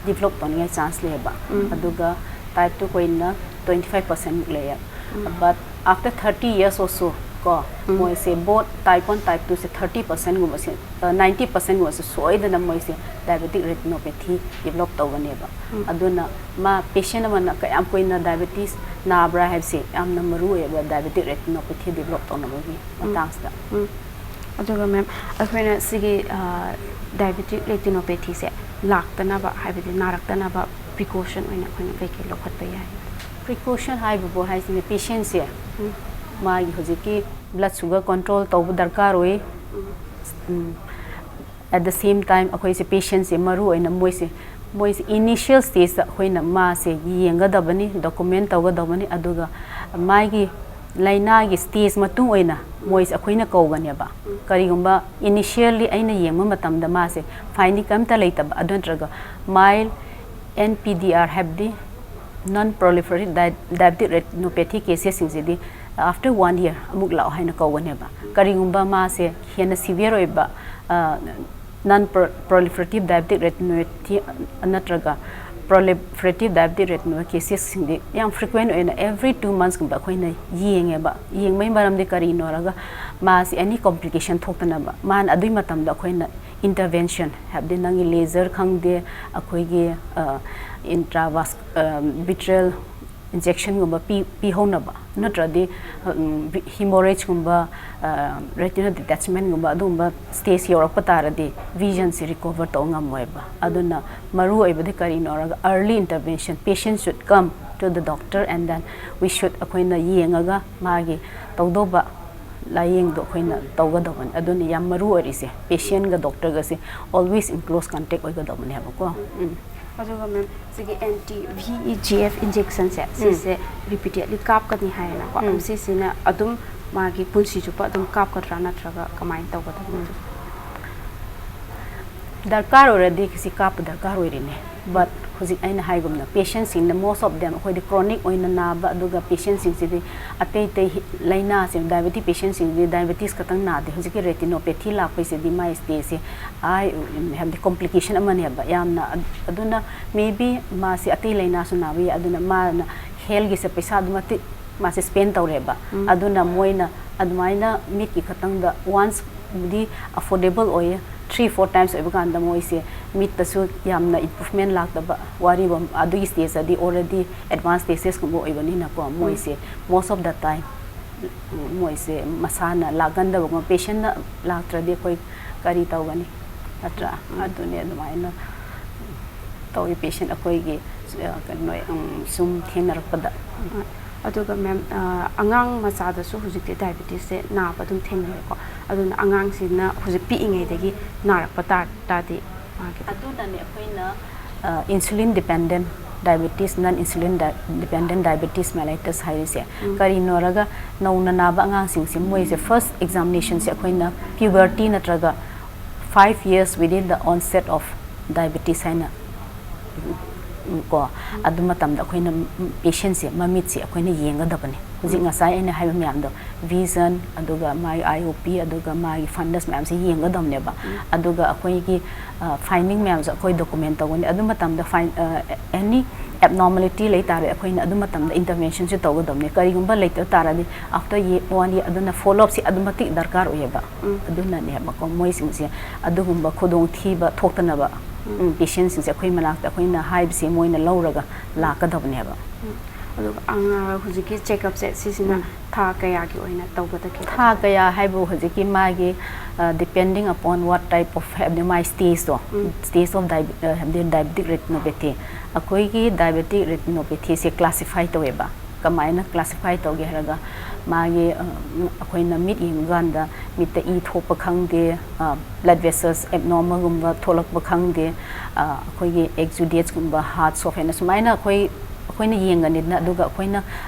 develop ꯇꯧꯅꯤꯡꯉꯥꯏ chance ꯂꯩꯌꯦꯕ. ꯑꯗꯨꯒ type two ꯈꯣꯏꯅ twenty five percentꯃꯨꯛ ꯂꯩꯌꯦ. But after thirty years or so ꯀꯣ, ꯃꯣꯏꯁꯦ both type one, type twoꯁꯦ thirty percentꯒꯨꯝꯕꯁꯦ, ninety percentꯒꯨꯝꯕꯁꯦ ꯁꯣꯏꯗꯅ ꯃꯣꯏꯁꯦ diabetic retinopathy develop ꯇꯧꯒꯅꯦꯕ. ꯑꯗꯨꯅ ꯃꯥ patient ꯑꯃꯅ ꯀꯌꯥꯝ ꯀꯨꯏꯅ diabetes ꯅꯥꯕ꯭ꯔꯥ ꯍꯥꯏꯕꯁꯦ ꯌꯥꯝꯅ ꯃꯔꯨ ꯑꯣꯏꯌꯦꯕ diabetic retinopathy develop ꯇꯧꯅꯕꯒꯤ ꯃꯇꯥꯡꯁꯤꯗ. ꯑꯗꯨꯒ ma'am, ꯑꯩꯈꯣꯏꯅ ꯁꯤꯒꯤ diabetic retinopathyꯁꯦ ꯂꯥꯛꯇꯅꯕ, ꯍꯥꯏꯕꯗꯤ ꯅꯥꯔꯛꯇꯅꯕ precaution ꯑꯣꯏꯅ ꯑꯩꯈꯣꯏꯅ ꯀꯩꯀꯩ ꯂꯧꯈꯠꯄ ꯌꯥꯏ? Precaution ꯍꯥꯏꯕꯕꯨ ꯍꯥꯏꯁꯤꯅꯦ, patientꯁꯦ ꯃꯥꯒꯤ ꯍꯧꯖꯤꯛꯀꯤ blood sugar control ꯇꯧꯕ ꯗꯔꯀꯥꯔ ꯑꯣꯏ. At the same time, ꯑꯩꯈꯣꯏꯁꯦ patientꯁꯦ ꯃꯔꯨ ꯑꯣꯏꯅ ꯃꯣꯏꯁꯦ ꯃꯣꯏꯁꯦ initial stageꯇ ꯑꯩꯈꯣꯏꯅ ꯃꯥꯁꯦ ꯌꯦꯡꯒꯗꯕꯅꯤ, document ꯇꯧꯒꯗꯕꯅꯤ, ꯑꯗꯨꯒ ꯃꯥꯒꯤ ꯂꯥꯏꯅꯥꯒꯤ stage ꯃꯇꯨꯡ ꯑꯣꯏꯅ ꯃꯣꯏꯁꯦ ꯑꯩꯈꯣꯏꯅ ꯀꯧꯒꯅꯦꯕ꯫ ꯀꯔꯤꯒꯨꯝꯕ initially ꯑꯩꯅ ꯌꯦꯡꯕ ꯃꯇꯝꯗ ꯃꯥꯁꯦ finding ꯀꯔꯤꯝꯇ ꯂꯩꯇꯕ, ꯑꯗꯨ ꯅꯠꯇ꯭ꯔꯒ mild N P D R, ꯍꯥꯏꯕꯗꯤ non proliferative diabetic retinopathy cases ꯁꯤꯡꯁꯤꯗꯤ after one year ꯑꯃꯨꯛ ꯂꯥꯛꯑꯣ ꯍꯥꯏꯅ ꯀꯧꯒꯅꯦꯕ꯫ ꯀꯔꯤꯒꯨꯝꯕ ꯃꯥꯁꯦ ꯍꯦꯟꯅ severe ꯑꯣꯏꯕ non proliferative diabetic retinopathy ꯅꯠꯇ꯭ꯔꯒ proliferative diabetic retinopathy cases ꯁꯤꯡꯗꯤ ꯌꯥꯝ frequent ꯑꯣꯏꯅ every two months ꯀꯨꯝꯕ ꯑꯩꯈꯣꯏꯅ ꯌꯦꯡꯉꯦꯕ꯫ ꯌꯦꯡꯕꯒꯤ ꯃꯔꯝꯗꯤ ꯀꯔꯤꯅꯣ ꯍꯥꯏꯔꯒ ꯃꯥꯁꯤ any complication ꯊꯣꯛꯇꯅꯕ, ꯃꯥꯅ ꯑꯗꯨꯒꯤ ꯃꯇꯝꯗ ꯑꯩꯈꯣꯏꯅ intervention, ꯍꯥꯏꯕꯗꯤ ꯅꯪꯒꯤ laser ꯈꯪꯗꯦ, ꯑꯩꯈꯣꯏꯒꯤ intravas vitreal injection ꯒꯨꯝꯕ ꯄꯤ ꯄꯤꯍꯧꯅꯕ, ꯅꯠꯇ꯭ꯔꯗꯤ hemorrhage ꯀꯨꯝꯕ, retinal detachment ꯒꯨꯝꯕ ꯑꯗꯨꯒꯨꯝꯕ stage ꯌꯧꯔꯛꯄ ꯇꯥꯔꯗꯤ vision ꯁꯤ recover ꯇꯧꯕ ꯉꯝꯃꯣꯏꯕ꯫ ꯑꯗꯨꯅ ꯃꯔꯨ ꯑꯣꯏꯕꯗꯤ ꯀꯔꯤꯅꯣ ꯍꯥꯏꯔꯒ early intervention, patient should come to the doctor and then we should, ꯑꯩꯈꯣꯏꯅ ꯌꯦꯡꯉꯒ ꯃꯥꯒꯤ ꯇꯧꯗꯧꯕ ꯂꯥꯏꯌꯦꯡꯗꯣ ꯑꯩꯈꯣꯏꯅ ꯇꯧꯒꯗꯕꯅꯤ꯫ ꯑꯗꯨꯅ ꯌꯥꯝ ꯃꯔꯨ ꯑꯣꯏꯔꯤꯁꯦ, patient ꯒ doctor ꯒꯁꯦ always in close contact ꯑꯣꯏꯒꯗꯕꯅꯦꯕꯀꯣ꯫ ꯎꯝ꯫ ꯑꯗꯨꯒ ꯃꯦꯝ, ꯁꯤꯒꯤ anti V E G F injection ꯁꯦ, ꯁꯤꯁꯦ repeatedly ꯀꯥꯞꯀꯅꯤ ꯍꯥꯏꯌꯦꯅꯀꯣ꯫ ꯁꯤꯁꯤꯅ ꯑꯗꯨꯝ ꯃꯥꯒꯤ ꯄꯨꯟꯁꯤ ꯆꯨꯞꯄ ꯑꯗꯨꯝ ꯀꯥꯞꯀꯗ꯭ꯔꯥ, ꯅꯠꯇ꯭ꯔꯒ ꯀꯃꯥꯏꯅ ꯇꯧꯒꯗꯕꯅꯣ? ꯗꯔꯀꯥꯔ ꯑꯣꯏꯔꯗꯤ ꯁꯤ ꯀꯥꯞꯄ ꯗꯔꯀꯥꯔ ꯑꯣꯏꯔꯤꯅꯦ꯫ But ꯍꯧꯖꯤꯛ ꯑꯩꯅ ꯍꯥꯏꯒꯨꯝꯅ, patient ꯁꯤꯡꯅ most of them ꯑꯩꯈꯣꯏꯗꯤ chronic ꯑꯣꯏꯅ ꯅꯥꯕ, ꯑꯗꯨꯒ patient ꯁꯤꯡꯁꯤꯗꯤ ꯑꯇꯩ ꯑꯇꯩ ꯍꯤ- ꯂꯥꯏꯅꯥꯁꯤꯡ, diabetic patient ꯁꯤꯡꯗꯤ diabetes ꯈꯛꯇꯪ ꯅꯥꯗꯦ꯫ ꯍꯧꯖꯤꯛꯀꯤ retinopathy ꯂꯥꯛꯄꯩꯁꯤꯗꯤ ꯃꯥꯏ stage ꯁꯦ ꯑꯥ, ꯍꯥꯏꯕꯗꯤ complication ꯑꯃꯅꯦꯕ ꯌꯥꯝꯅ꯫ ꯑꯗ- ꯑꯗꯨꯅ maybe ꯃꯥꯁꯤ ꯑꯇꯩ ꯂꯥꯏꯅꯥꯁꯨ ꯅꯥꯕ ꯌꯥꯏ꯫ ꯑꯗꯨꯅ ꯃꯥꯅ health ꯀꯤꯁꯦ ꯄꯩꯁꯥ ꯑꯗꯨꯃꯛꯇꯤ ꯃꯥꯁꯦ spend ꯇꯧꯔꯦꯕ꯫ ꯑꯗꯨꯅ ꯃꯣꯏꯅ ꯑꯗꯨꯃꯥꯏꯅ ꯃꯤꯠꯀꯤ ꯈꯛꯇꯪꯗ once ꯕꯨꯗꯤ affordable ꯑꯣꯏꯌꯦ꯫ Three four times ꯑꯣꯏꯕ ꯀꯥꯟꯗ ꯃꯣꯏꯁꯦ ꯃꯤꯠꯇꯁꯨ ꯌꯥꯝꯅ improvement ꯂꯥꯛꯇꯕ, ꯋꯥꯔꯤꯕ ꯑꯗꯨꯒꯤ stage ꯇꯗꯤ already advanced stages ꯀꯨꯝꯕ ꯑꯣꯏꯕꯅꯤꯅꯀꯣ꯫ ꯃꯣꯏꯁꯦ most of the time ꯃꯣꯏꯁꯦ ꯃꯁꯥꯅ ꯂꯥꯛꯀꯟꯗꯕꯒꯨꯝꯕ, patient ꯅ ꯂꯥꯛꯇ꯭ꯔꯗꯤ ꯑꯩꯈꯣꯏ ꯀꯔꯤ ꯇꯧꯒꯅꯤ, ꯅꯠꯇ꯭ꯔꯥ? ꯑꯗꯨꯅꯤ ꯑꯗꯨꯃꯥꯏꯅ ꯇꯧꯏ꯫ Patient ꯑꯩꯈꯣꯏꯒꯤ ꯀꯩꯅꯣ ꯁꯨꯝ ꯊꯦꯡꯅꯔꯛꯄꯗ꯫ ꯑꯗꯨꯒ ꯃꯦꯝ, ꯑꯉꯥꯡ ꯃꯆꯥꯗꯁꯨ ꯍꯧꯖꯤꯛꯇꯤ ꯗꯥꯏꯕꯤꯇꯤꯁꯁꯦ ꯅꯥꯕ ꯑꯗꯨꯝ ꯊꯦꯡꯅꯔꯦꯀꯣ꯫ ꯑꯗꯨꯅ ꯑꯉꯥꯡꯁꯤꯅ ꯍꯧꯖꯤꯛ ꯄꯤꯛꯏꯉꯩꯗꯒꯤ ꯅꯥꯔꯛꯄ ꯇꯥꯔꯗꯤ ꯃꯥꯒꯤ ꯑꯗꯨꯅꯅꯦ ꯑꯩꯈꯣꯏꯅ insulin dependent diabetes, non insulin dependent diabetes mellitus ꯍꯥꯏꯔꯤꯁꯦ꯫ ꯀꯔꯤꯅꯣꯔꯒ ꯅꯧꯅ ꯅꯥꯕ ꯑꯉꯥꯡꯁꯤꯡꯁꯦ ꯃꯣꯏꯁꯦ first examinationꯁꯦ ꯑꯩꯈꯣꯏꯅ puberty ꯅꯠꯇ꯭ꯔꯒ five years within the onset of diabetes ꯍꯥꯏꯅ ꯀꯣ꯫ ꯑꯗꯨ ꯃꯇꯝꯗ ꯑꯩꯈꯣꯏꯅ patientꯁꯦ ꯃꯃꯤꯠꯁꯦ ꯑꯩꯈꯣꯏꯅ ꯌꯦꯡꯒꯗꯕꯅꯤ꯫ ꯍꯧꯖꯤꯛ ꯉꯁꯥꯏ ꯑꯩꯅ ꯍꯥꯏꯕ ꯃꯌꯥꯝꯗꯣ, vision, ꯑꯗꯨꯒ ꯃꯥꯒꯤ IOP, ꯑꯗꯨꯒ ꯃꯥꯒꯤ fundus ꯃꯌꯥꯝꯁꯦ ꯌꯦꯡꯒꯗꯕꯅꯦꯕ꯫ ꯑꯗꯨꯒ ꯑꯩꯈꯣꯏꯒꯤ finding ꯃꯌꯥꯝꯁꯨ ꯑꯩꯈꯣꯏ document ꯇꯧꯒꯅꯤ꯫ ꯑꯗꯨ ꯃꯇꯝꯗ find any abnormality ꯂꯩ ꯇꯥꯔꯦ, ꯑꯩꯈꯣꯏꯅ ꯑꯗꯨ ꯃꯇꯝꯗ interventionꯁꯨ ꯇꯧꯒꯗꯕꯅꯤ꯫ ꯀꯔꯤꯒꯨꯝꯕ ꯂꯩꯇ ꯇꯥꯔꯗꯤ after year, one year ꯑꯗꯨꯅ follow-upꯁꯤ ꯑꯗꯨꯝ ꯃꯇꯤꯛ ꯗꯔꯀꯥꯔ ꯑꯣꯏꯌꯦꯕ꯫ ꯑꯗꯨꯅꯅꯦꯕꯀꯣ ꯃꯣꯏꯁꯤꯡꯁꯦ ꯑꯗꯨꯒꯨꯝꯕ ꯈꯨꯗꯣꯡꯊꯤꯕ ꯊꯣꯛꯇꯅꯕ patientꯁꯤꯡꯁꯦ ꯑꯩꯈꯣꯏ ꯃꯅꯥꯛꯇ ꯑꯩꯈꯣꯏꯅ ꯍꯥꯏꯕꯁꯦ ꯃꯣꯏꯅ ꯂꯧꯔꯒ ꯂꯥꯛꯀꯗꯕꯅꯦꯕ꯫ ꯑꯗꯨꯒ ꯑꯉꯥꯡ ꯍꯧꯖꯤꯛꯀꯤ check-upꯁꯦ ꯁꯤꯁꯤꯅ ꯊꯥ ꯀꯌꯥꯒꯤ ꯑꯣꯏꯅ ꯇꯧꯒꯗꯒꯦ? ꯊꯥ ꯀꯌꯥ ꯍꯥꯏꯕꯨ ꯍꯧꯖꯤꯛꯀꯤ ꯃꯥꯒꯤ depending upon what type of ꯍꯥꯏꯕꯗꯤ ꯃꯥꯒꯤ stageꯇꯣ, stage of ꯍꯥꯏꯕꯗꯤ diabetic retinopathy꯫ ꯑꯩꯈꯣꯏꯒꯤ diabetic retinopathyꯁꯦ classify ꯇꯧꯋꯦꯕ꯫ ꯀꯃꯥꯏꯅ classify ꯇꯧꯒꯦ ꯍꯥꯏꯔꯒ ꯃꯥꯒꯤ ꯑꯩꯈꯣꯏꯅ ꯃꯤꯠ ꯌꯦꯡꯕꯀꯥꯟꯗ ꯃꯤꯠꯇ ꯏ ꯊꯣꯛꯄ ꯈꯪꯗꯦ, blood vessels abnormalꯒꯨꯝꯕ ꯊꯣꯛꯂꯛꯄ ꯈꯪꯗꯦ, ꯑꯩꯈꯣꯏꯒꯤ exudateꯀꯨꯝꯕ, heart soft ꯍꯥꯏꯅ ꯁꯨꯃꯥꯏꯅ ꯑꯩꯈꯣꯏ ꯑꯩꯈꯣꯏꯅ ꯌꯦꯡꯒꯅꯤꯗꯅ꯫ ꯑꯗꯨꯒ ꯑꯩꯈꯣꯏꯅ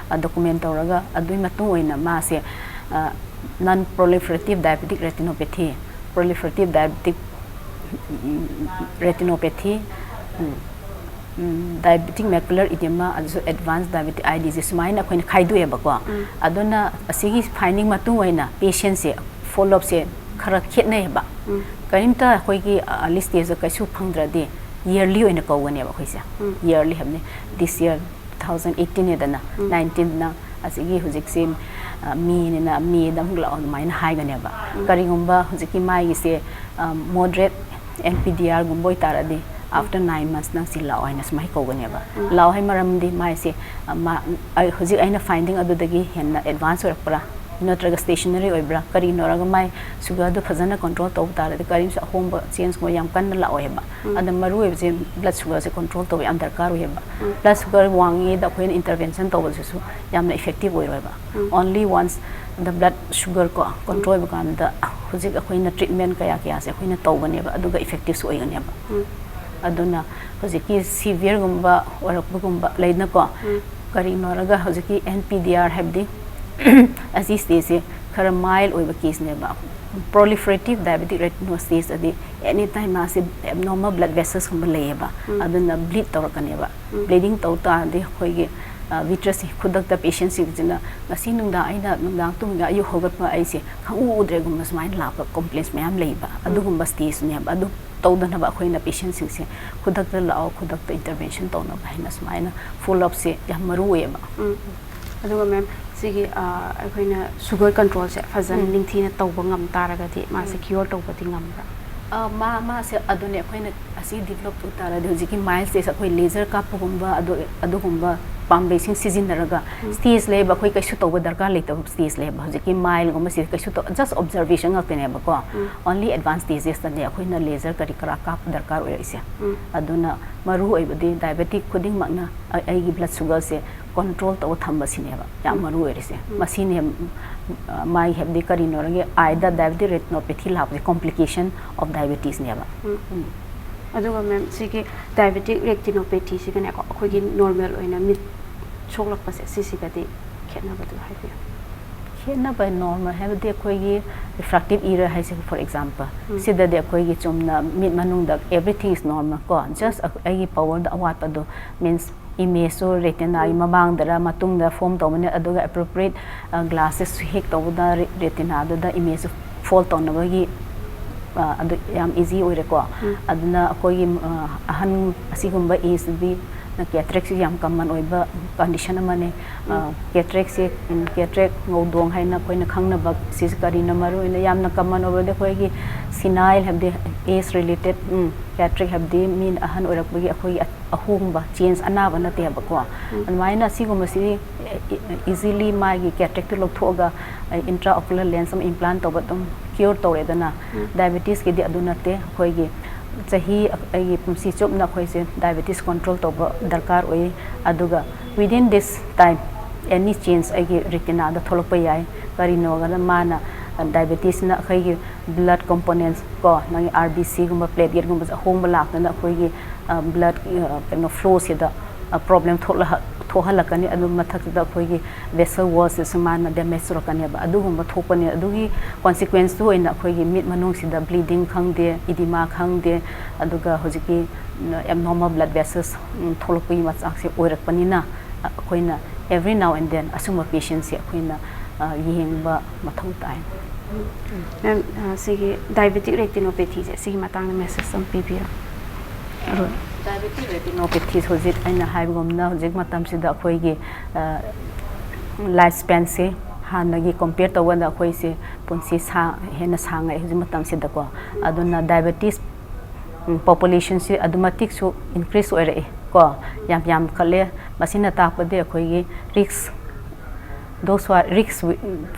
document ꯇꯧꯔꯒ ꯑꯗꯨꯒꯤ ꯃꯇꯨꯡ ꯑꯣꯏꯅ ꯃꯥꯁꯦ non proliferative diabetic retinopathy, proliferative diabetic retinopathy, diabetic macular edema, ꯑꯗꯨꯁꯨ advanced diabetic eye disease ꯁꯨꯃꯥꯏꯅ ꯑꯩꯈꯣꯏꯅ ꯈꯥꯏꯗꯣꯛꯑꯦꯕꯀꯣ꯫ ꯑꯗꯨꯅ ꯑꯁꯤꯒꯤ finding ꯃꯇꯨꯡ ꯑꯣꯏꯅ patientꯁꯦ follow-upꯁꯦ ꯈꯔ ꯈꯦꯠꯅꯩꯌꯦꯕ꯫ ꯀꯔꯤꯝꯇ ꯑꯩꯈꯣꯏꯒꯤ early stageꯇ ꯀꯩꯁꯨ ꯐꯪꯗ꯭ꯔꯗꯤ yearly ꯑꯣꯏꯅ ꯀꯧꯒꯅꯦꯕ ꯑꯩꯈꯣꯏꯁꯦ꯫ Yearly ꯍꯥꯏꯕꯅꯤ꯫ This year two thousand eighteenꯅꯦꯗꯅ, nineteenꯅ ꯑꯁꯤꯒꯤ ꯍꯧꯖꯤꯛꯁꯦ Mayꯅꯤꯅ, Mayꯗ ꯑꯃꯨꯛ ꯂꯥꯛꯑꯣ ꯑꯗꯨꯃꯥꯏꯅ ꯍꯥꯏꯒꯅꯦꯕ꯫ ꯀꯔꯤꯒꯨꯝꯕ ꯍꯧꯖꯤꯛꯀꯤ ꯃꯥꯒꯤꯁꯦ moderate NPDRꯒꯨꯝꯕ ꯑꯣꯏꯇꯥꯔꯗꯤ after nine months ꯅꯪ ꯁꯤ ꯂꯥꯛꯑꯣ ꯍꯥꯏꯅ ꯁꯨꯃꯥꯏꯅ ꯀꯧꯒꯅꯦꯕ꯫ ꯂꯥꯛꯑꯣ ꯍꯥꯏ ꯃꯔꯝꯗꯤ ꯃꯥꯏꯁꯦ ꯍꯧꯖꯤꯛ ꯑꯩꯅ finding ꯑꯗꯨꯗꯒꯤ ꯍꯦꯟꯅ advance ꯑꯣꯏꯔꯛꯄ꯭ꯔꯥ, ꯅꯠꯇ꯭ꯔꯒ ꯁ꯭ꯇꯦꯁꯅꯔꯤ ꯑꯣꯏꯕ꯭ꯔꯥ, ꯀꯔꯤꯅꯣ ꯍꯥꯏꯔꯒ ꯃꯥꯏ ꯁꯨꯒꯔꯗꯨ ꯐꯖꯅ ꯀꯟꯇ꯭ꯔꯣꯜ ꯇꯧꯕ ꯇꯥꯔꯗꯤ ꯀꯔꯤꯝꯁꯨ ꯑꯍꯣꯡꯕ, ꯆꯦꯟꯖ ꯀꯨꯝꯕ ꯌꯥꯝ ꯀꯟꯅ ꯂꯥꯛꯑꯣꯏ ꯍꯥꯏꯕ꯫ ꯑꯗ ꯃꯔꯨ ꯑꯣꯏꯕꯁꯦ ꯕ꯭ꯂꯗ ꯁꯨꯒꯔꯁꯦ ꯀꯟꯇ꯭ꯔꯣꯜ ꯇꯧꯕ ꯌꯥꯝ ꯗꯔꯀꯥꯔ ꯑꯣꯏ ꯍꯥꯏꯕ꯫ ꯕ꯭ꯂꯗ ꯁꯨꯒꯔ ꯋꯥꯡꯉꯤꯗ ꯑꯩꯈꯣꯏꯅ ꯏꯟꯇꯔꯚꯦꯟꯁꯟ ꯇꯧꯕꯁꯤꯁꯨ ꯌꯥꯝꯅ ꯏꯐꯦꯛꯇꯤꯚ ꯑꯣꯏꯔꯣꯏꯕ꯫ Only once the blood sugar ꯀꯣ ꯀꯟꯇ꯭ꯔꯣꯜ ꯑꯣꯏꯕ ꯀꯥꯟꯗ ꯍꯧꯖꯤꯛ ꯑꯩꯈꯣꯏꯅ ꯇ꯭ꯔꯤꯠꯃꯦꯟ ꯀꯌꯥ ꯀꯌꯥꯁꯦ ꯑꯩꯈꯣꯏꯅ ꯇꯧꯒꯅꯦꯕ, ꯑꯗꯨꯒ ꯏꯐꯦꯛꯇꯤꯚꯁꯨ ꯑꯣꯏꯒꯅꯦꯕ꯫ ꯑꯗꯨꯅ ꯍꯧꯖꯤꯛꯀꯤ ꯁꯤꯚꯤꯌꯔꯒꯨꯝꯕ ꯑꯣꯏꯔꯛꯄꯒꯨꯝꯕ ꯂꯩꯗꯅꯀꯣ, ꯀꯔꯤꯅꯣ ꯍꯥꯏꯔꯒ ꯍꯧꯖꯤꯛꯀꯤ ꯑꯦꯟ ꯄꯤ ꯗꯤ ꯑꯥꯔ ꯍꯥꯏꯕꯗꯤ ꯑꯁꯤ ꯁ꯭ꯇꯦꯖꯁꯦ ꯈꯔ ꯃꯥꯏꯜ ꯑꯣꯏꯕ ꯀꯦꯁꯅꯦꯕ꯫ ꯄ꯭ꯔꯣꯂꯤꯐꯔꯦꯇꯤꯚ ꯗꯥꯏꯕꯦꯇꯤꯛ ꯔꯦꯇꯤꯅꯣꯁꯇꯦꯁꯤꯁ ꯑꯗꯤ ꯑꯦꯅꯤ ꯇꯥꯏꯝ ꯃꯥꯁꯦ ꯑꯦꯕꯅꯣꯔꯃꯦꯜ ꯕ꯭ꯂꯗ ꯚꯦꯁꯜꯁꯀꯨꯝꯕ ꯂꯩꯌꯦꯕ꯫ ꯑꯗꯨꯅ ꯕ꯭ꯂꯤꯗ ꯇꯧꯔꯛꯀꯅꯦꯕ꯫ ꯕ꯭ꯂꯤꯗꯤꯡ ꯇꯧ ꯇꯥꯔꯗꯤ ꯑꯩꯈꯣꯏꯒꯤ ꯚꯤꯇ꯭ꯔꯁꯁꯤ ꯈꯨꯗꯛꯇ ꯄꯦꯁꯦꯟꯁꯤꯡꯁꯤꯅ ꯉꯁꯤ ꯅꯨꯡꯗꯥꯡ ꯑꯩꯅ ꯅꯨꯡꯗꯥꯡ ꯇꯨꯝꯃꯤꯒ ꯑꯌꯨꯛ ꯍꯧꯒꯠꯄ ꯑꯩꯁꯦ ꯈꯪꯎ ꯎꯗ꯭ꯔꯦꯒꯨꯝꯕ ꯁꯨꯃꯥꯏꯅ ꯂꯥꯛꯄ ꯀꯝꯄ꯭ꯂꯦꯟꯁ ꯃꯌꯥꯝ ꯂꯩꯕ꯫ ꯑꯗꯨꯒꯨꯝꯕ ꯁ꯭ꯇꯦꯖꯅꯦꯕ꯫ ꯑꯗꯨ ꯇꯧꯗꯅꯕ ꯑꯩꯈꯣꯏꯅ ꯄꯦꯁꯦꯟꯁꯤꯡꯁꯦ ꯈꯨꯗꯛꯇ ꯂꯥꯛꯑꯣ, ꯈꯨꯗꯛꯇ ꯏꯟꯇꯔꯚꯦꯟꯁꯟ ꯇꯧꯅꯕ ꯍꯥꯏꯅ ꯁꯨꯃꯥꯏꯅ ꯐꯣꯂꯣ ꯑꯞꯁꯦ ꯌꯥꯝ ꯃꯔꯨ ꯑꯣꯏꯌꯦꯕ꯫ ꯑꯗꯨꯒ ꯃꯦꯝ, ꯁꯤꯒꯤ ꯑ, ꯑꯩꯈꯣꯏꯅ ꯁꯨꯒꯔ ꯀꯟꯇ꯭ꯔꯣꯜꯁꯦ ꯐꯖꯅ ꯅꯤꯡꯊꯤꯅ ꯇꯧꯕ ꯉꯝ ꯇꯥꯔꯒꯗꯤ ꯃꯥꯁꯦ ꯀ꯭ꯌꯣꯔ ꯇꯧꯕꯗꯤ ꯉꯝꯕ꯭ꯔꯥ? ꯑ, ꯃꯥ ꯃꯥꯁꯦ ꯑꯗꯨꯅꯦ ꯑꯩꯈꯣꯏꯅ ꯑꯁꯤ ꯗꯤꯕꯂꯞ ꯇꯧ ꯇꯥꯔꯗꯤ ꯍꯧꯖꯤꯛꯀꯤ ꯃꯥꯏꯜ ꯁ꯭ꯇꯦꯖ ꯑꯩꯈꯣꯏ ꯂꯦꯖꯔ ꯀꯥꯞꯄꯒꯨꯝꯕ ꯑꯗꯨ ꯑꯗꯨꯒꯨꯝꯕ ꯄꯥꯝꯕꯩꯁꯤꯡ ꯁꯤꯖꯤꯟꯅꯔꯒ ꯁ꯭ꯇꯦꯖ ꯂꯩꯕ ꯑꯩꯈꯣꯏ ꯀꯩꯁꯨ ꯇꯧꯕ ꯗꯔꯀꯥꯔ ꯂꯩꯇꯕ ꯁ꯭ꯇꯦꯖ ꯂꯩꯕ꯫ ꯍꯧꯖꯤꯛꯀꯤ ꯃꯥꯏꯜꯒꯨꯝꯕꯁꯤ ꯀꯩꯁꯨ ꯇꯧ, ꯖꯁ ꯑꯣꯕꯖꯔꯕꯦꯁꯟ ꯉꯥꯛꯇꯅꯦꯕꯀꯣ꯫ Only advanced stagesꯇꯅꯦ ꯑꯩꯈꯣꯏꯅ ꯂꯦꯖꯔ ꯀꯔꯤ ꯀꯔꯥ ꯀꯥꯞꯄ ꯗꯔꯀꯥꯔ ꯑꯣꯏꯔꯛꯏꯁꯦ꯫ ꯑꯗꯨꯅ ꯃꯔꯨ ꯑꯣꯏꯕꯗꯤ ꯗꯥꯏꯕꯦꯇꯤꯛ ꯈꯨꯗꯤꯡꯃꯛꯅ ꯑꯩ- ꯑꯩꯒꯤ ꯕ꯭ꯂꯗ ꯁꯨꯒꯔꯁꯦ ꯀꯟꯇ꯭ꯔꯣꯜ ꯇꯧꯕ ꯊꯝꯕꯁꯤꯅꯦꯕ ꯌꯥꯝ ꯃꯔꯨ ꯑꯣꯏꯔꯤꯁꯦ꯫ ꯃꯁꯤꯅꯦ ꯃꯥꯏ ꯍꯥꯏꯕꯗꯤ ꯀꯔꯤꯅꯣ ꯍꯥꯏꯔꯒ ꯑꯥꯏꯗ ꯗꯥꯏꯕꯦꯇꯤꯛ ꯔꯦꯇꯤꯅꯣꯄꯦꯊꯤ ꯂꯥꯛꯄꯁꯦ ꯀꯣꯝꯄ꯭ꯂꯤꯀꯦꯁꯟ ꯑꯣꯐ ꯗꯥꯏꯕꯦꯇꯤꯁꯅꯦꯕ꯫ ꯑꯗꯨꯒ ꯃꯦꯝ, ꯁꯤꯒꯤ ꯗꯥꯏꯕꯦꯇꯤꯛ ꯔꯦꯇꯤꯅꯣꯄꯦꯊꯤꯁꯤꯒꯅꯦꯀꯣ, ꯑꯩꯈꯣꯏꯒꯤ ꯅꯣꯔꯃꯦꯜ ꯑꯣꯏꯅ ꯃꯤꯠ ꯁꯣꯛꯂꯛꯄꯁꯦ, ꯁꯤꯁꯤꯒꯗꯤ ꯈꯦꯠꯅꯕꯗꯨ ꯍꯥꯏꯕꯤꯌꯨ꯫ ꯈꯦꯠꯅꯕ ꯅꯣꯔꯃꯦꯜ ꯍꯥꯏꯕꯗꯤ ꯑꯩꯈꯣꯏꯒꯤ ꯔꯤꯐ꯭ꯔꯦꯛꯇꯤꯞ ꯏꯔꯔ ꯍꯥꯏꯁꯦ, ꯐꯣꯔ ꯑꯦꯛꯖꯥꯝꯄꯜ, ꯁꯤꯗꯗꯤ ꯑꯩꯈꯣꯏꯒꯤ ꯆꯨꯝꯅ ꯃꯤꯠ ꯃꯅꯨꯡꯗ everything is normal ꯀꯣ, ꯖꯁ ꯑꯩꯒꯤ ꯄꯋꯥꯔꯗ ꯑꯋꯥꯠꯄꯗꯣ, ꯃꯤꯟꯁ ꯏꯃꯦꯖꯁꯨ ꯔꯦꯇꯤꯅꯥꯒꯤ ꯃꯃꯥꯡꯗꯔ ꯃꯇꯨꯡꯗ ꯐꯣꯝ ꯇꯧꯕꯅꯦ, ꯑꯗꯨꯒ ꯑꯦꯄ꯭ꯔꯣꯄ꯭ꯔꯤꯌꯦꯠ ꯒ꯭ꯂꯥꯁꯦꯁ ꯍꯦꯛ ꯇꯧꯕꯗ ꯔꯦꯇꯤꯅꯥꯗꯨꯗ ꯏꯃꯦꯖꯁꯨ ꯐꯣꯜ ꯇꯧꯅꯕꯒꯤ ꯑꯗꯨ ꯌꯥꯝ ꯏꯖꯤ ꯑꯣꯏꯔꯦꯀꯣ꯫ ꯑꯗꯨꯅ ꯑꯩꯈꯣꯏꯒꯤ ꯑꯍꯟ ꯑꯁꯤꯒꯨꯝꯕ ꯑꯦꯖꯇꯗꯤ ꯀꯦꯇ꯭ꯔꯦꯛꯁꯤ ꯌꯥꯝ ꯀꯃꯟ ꯑꯣꯏꯕ ꯀꯟꯗꯤꯁꯟ ꯑꯃꯅꯤ꯫ ꯀꯦꯇ꯭ꯔꯦꯛꯁꯤ, ꯀꯦꯇ꯭ꯔꯦꯛ ꯉꯧꯗꯣꯡ ꯍꯥꯏꯅ ꯑꯩꯈꯣꯏꯅ ꯈꯪꯅꯕ ꯁꯤꯁꯦ ꯀꯔꯤꯅꯣ? ꯃꯔꯨ ꯑꯣꯏꯅ ꯌꯥꯝꯅ ꯀꯃꯟ ꯑꯣꯏꯕꯗꯤ ꯑꯩꯈꯣꯏꯒꯤ ꯁꯤꯅꯥꯏꯜ ꯍꯥꯏꯕꯗꯤ ꯑꯦꯖ ꯔꯤꯂꯦꯇꯦꯠ ꯀꯦꯇ꯭ꯔꯦꯛ ꯍꯥꯏꯕꯗꯤ ꯃꯤꯅ ꯑꯍꯟ ꯑꯣꯏꯔꯛꯄꯒꯤ ꯑꯩꯈꯣꯏꯒꯤ ꯑꯍꯣꯡꯕ, ꯆꯦꯟꯖ ꯑꯅꯥꯕ ꯅꯠꯇꯦꯕꯀꯣ꯫ ꯑꯗꯨꯃꯥꯏꯅ ꯁꯤꯒꯨꯝꯕꯁꯤꯗꯤ ꯏꯖꯤꯂꯤ ꯃꯥꯒꯤ ꯀꯦꯇ꯭ꯔꯦꯛꯇꯨ ꯂꯧꯊꯣꯛꯑꯒ ꯏꯟꯇ꯭ꯔꯥ ꯑꯣꯀꯨꯂꯔ ꯂꯦꯟꯁ ꯑꯃ ꯏꯝꯄ꯭ꯂꯥꯟ ꯇꯧꯕ ꯑꯗꯨꯝ ꯀ꯭ꯌꯣꯔ ꯇꯧꯔꯦꯗꯅ꯫ ꯗꯥꯏꯕꯦꯇꯤꯁꯀꯤꯗꯤ ꯑꯗꯨ ꯅꯠꯇꯦ꯫ ꯑꯩꯈꯣꯏꯒꯤ ꯆꯍꯤ ꯑꯩꯒꯤ ꯄꯨꯟꯁꯤ ꯆꯨꯞꯅ ꯑꯩꯈꯣꯏꯁꯦ ꯗꯥꯏꯕꯦꯇꯤꯁ ꯀꯟꯇ꯭ꯔꯣꯜ ꯇꯧꯕ ꯗꯔꯀꯥꯔ ꯑꯣꯏ꯫ ꯑꯗꯨꯒ within this time any change ꯑꯩꯒꯤ ꯔꯤꯇꯤꯅꯥꯗ ꯊꯣꯛꯂꯛꯄ ꯌꯥꯏ꯫ ꯀꯔꯤꯅꯣ ꯍꯥꯏꯔꯒꯅ ꯃꯥꯅ ꯗꯥꯏꯕꯦꯇꯤꯁꯅ ꯑꯩꯈꯣꯏꯒꯤ ꯕ꯭ꯂꯠ ꯀꯣꯝꯄꯣꯅꯦꯟꯁ ꯀꯣ, ꯅꯪꯒꯤ ꯑꯥꯔ ꯕꯤ ꯁꯤꯒꯨꯝꯕ ꯄ꯭ꯂꯦꯠꯂꯦꯠꯀꯨꯝꯕꯁꯦ ꯑꯍꯣꯡꯕ ꯂꯥꯛꯇꯅ ꯑꯩꯈꯣꯏꯒꯤ ꯕ꯭ꯂꯠ ꯀꯩꯅꯣ ꯐ꯭ꯂꯣꯁꯤꯗ ꯄ꯭ꯔꯣꯕ꯭ꯂꯦꯝ ꯊꯣꯛꯂꯛ ꯊꯣꯛꯍꯜꯂꯛꯀꯅꯤ꯫ ꯑꯗꯨ ꯃꯊꯛꯇꯨꯗ ꯑꯩꯈꯣꯏꯒꯤ ꯚꯦꯁꯦꯜ ꯋꯥꯜꯁꯤꯁꯨ ꯃꯥꯅ ꯗꯦꯃꯦꯖ ꯇꯧꯔꯛꯀꯅꯦꯕ꯫ ꯑꯗꯨꯒꯨꯝꯕ ꯊꯣꯛꯄꯅꯦ꯫ ꯑꯗꯨꯒꯤ ꯀꯣꯟꯁꯤꯀ꯭ꯋꯦꯟꯁꯇꯨ ꯑꯣꯏꯅ ꯑꯩꯈꯣꯏꯒꯤ ꯃꯤꯠ ꯃꯅꯨꯡꯁꯤꯗ ꯕ꯭ꯂꯤꯗꯤꯡ ꯈꯪꯗꯦ, ꯏꯗꯤꯃꯥ ꯈꯪꯗꯦ, ꯑꯗꯨꯒ ꯍꯧꯖꯤꯛꯀꯤ ꯑꯦꯕꯅꯣꯔꯃꯦꯜ ꯕ꯭ꯂꯠ ꯚꯦꯁꯦꯜꯁ ꯊꯣꯛꯂꯛꯄꯒꯤ ꯃꯆꯥꯛꯁꯦ ꯑꯣꯏꯔꯛꯄꯅꯤꯅ, ꯑꯩꯈꯣꯏꯅ every now and then ꯑꯁꯨꯝꯕ ꯄꯦꯁꯦꯟꯁꯦ ꯑꯩꯈꯣꯏꯅ ꯌꯦꯡꯕ ꯃꯊꯧ ꯇꯥꯏ꯫ ꯃꯦꯝ, ꯁꯤꯒꯤ ꯗꯥꯏꯕꯦꯇꯤꯛ ꯔꯦꯇꯤꯅꯣꯄꯦꯊꯤꯁꯦ ꯁꯤꯒꯤ ꯃꯇꯥꯡꯗ ꯃꯦꯁꯦꯖ ꯑꯃ ꯄꯤꯕꯤꯌꯨ꯫ ꯗꯥꯏꯕꯦꯇꯤꯛ ꯔꯦꯇꯤꯅꯣꯄꯦꯊꯤ ꯍꯧꯖꯤꯛ ꯑꯩꯅ ꯍꯥꯏꯕꯒꯨꯝꯅ ꯍꯧꯖꯤꯛ ꯃꯇꯝꯁꯤꯗ ꯑꯩꯈꯣꯏꯒꯤ ꯂꯥꯏꯐ ꯁ꯭ꯄꯦꯟꯁꯦ ꯍꯥꯟꯅꯒꯤ ꯀꯣꯝꯄꯤꯌꯔ ꯇꯧꯕꯗ ꯑꯩꯈꯣꯏꯁꯦ ꯄꯨꯟꯁꯤ ꯁꯥ ꯍꯦꯟꯅ ꯁꯥꯡꯉꯛꯑꯦ ꯍꯧꯖꯤꯛ ꯃꯇꯝꯁꯤꯗꯀꯣ꯫ ꯑꯗꯨꯅ ꯗꯥꯏꯕꯦꯇꯤꯁ ꯄꯣꯄꯨꯂꯦꯁꯟꯁꯤ ꯑꯗꯨꯃꯇꯤꯛꯁꯨ ꯏꯟꯀ꯭ꯔꯤꯁ ꯑꯣꯏꯔꯛꯑꯦ ꯀꯣ꯫ ꯌꯥꯝ ꯌꯥꯝꯈꯠꯂꯦ꯫ ꯃꯁꯤꯅ ꯇꯥꯛꯄꯗꯤ ꯑꯩꯈꯣꯏꯒꯤ ꯔꯤꯛꯁ those who are risk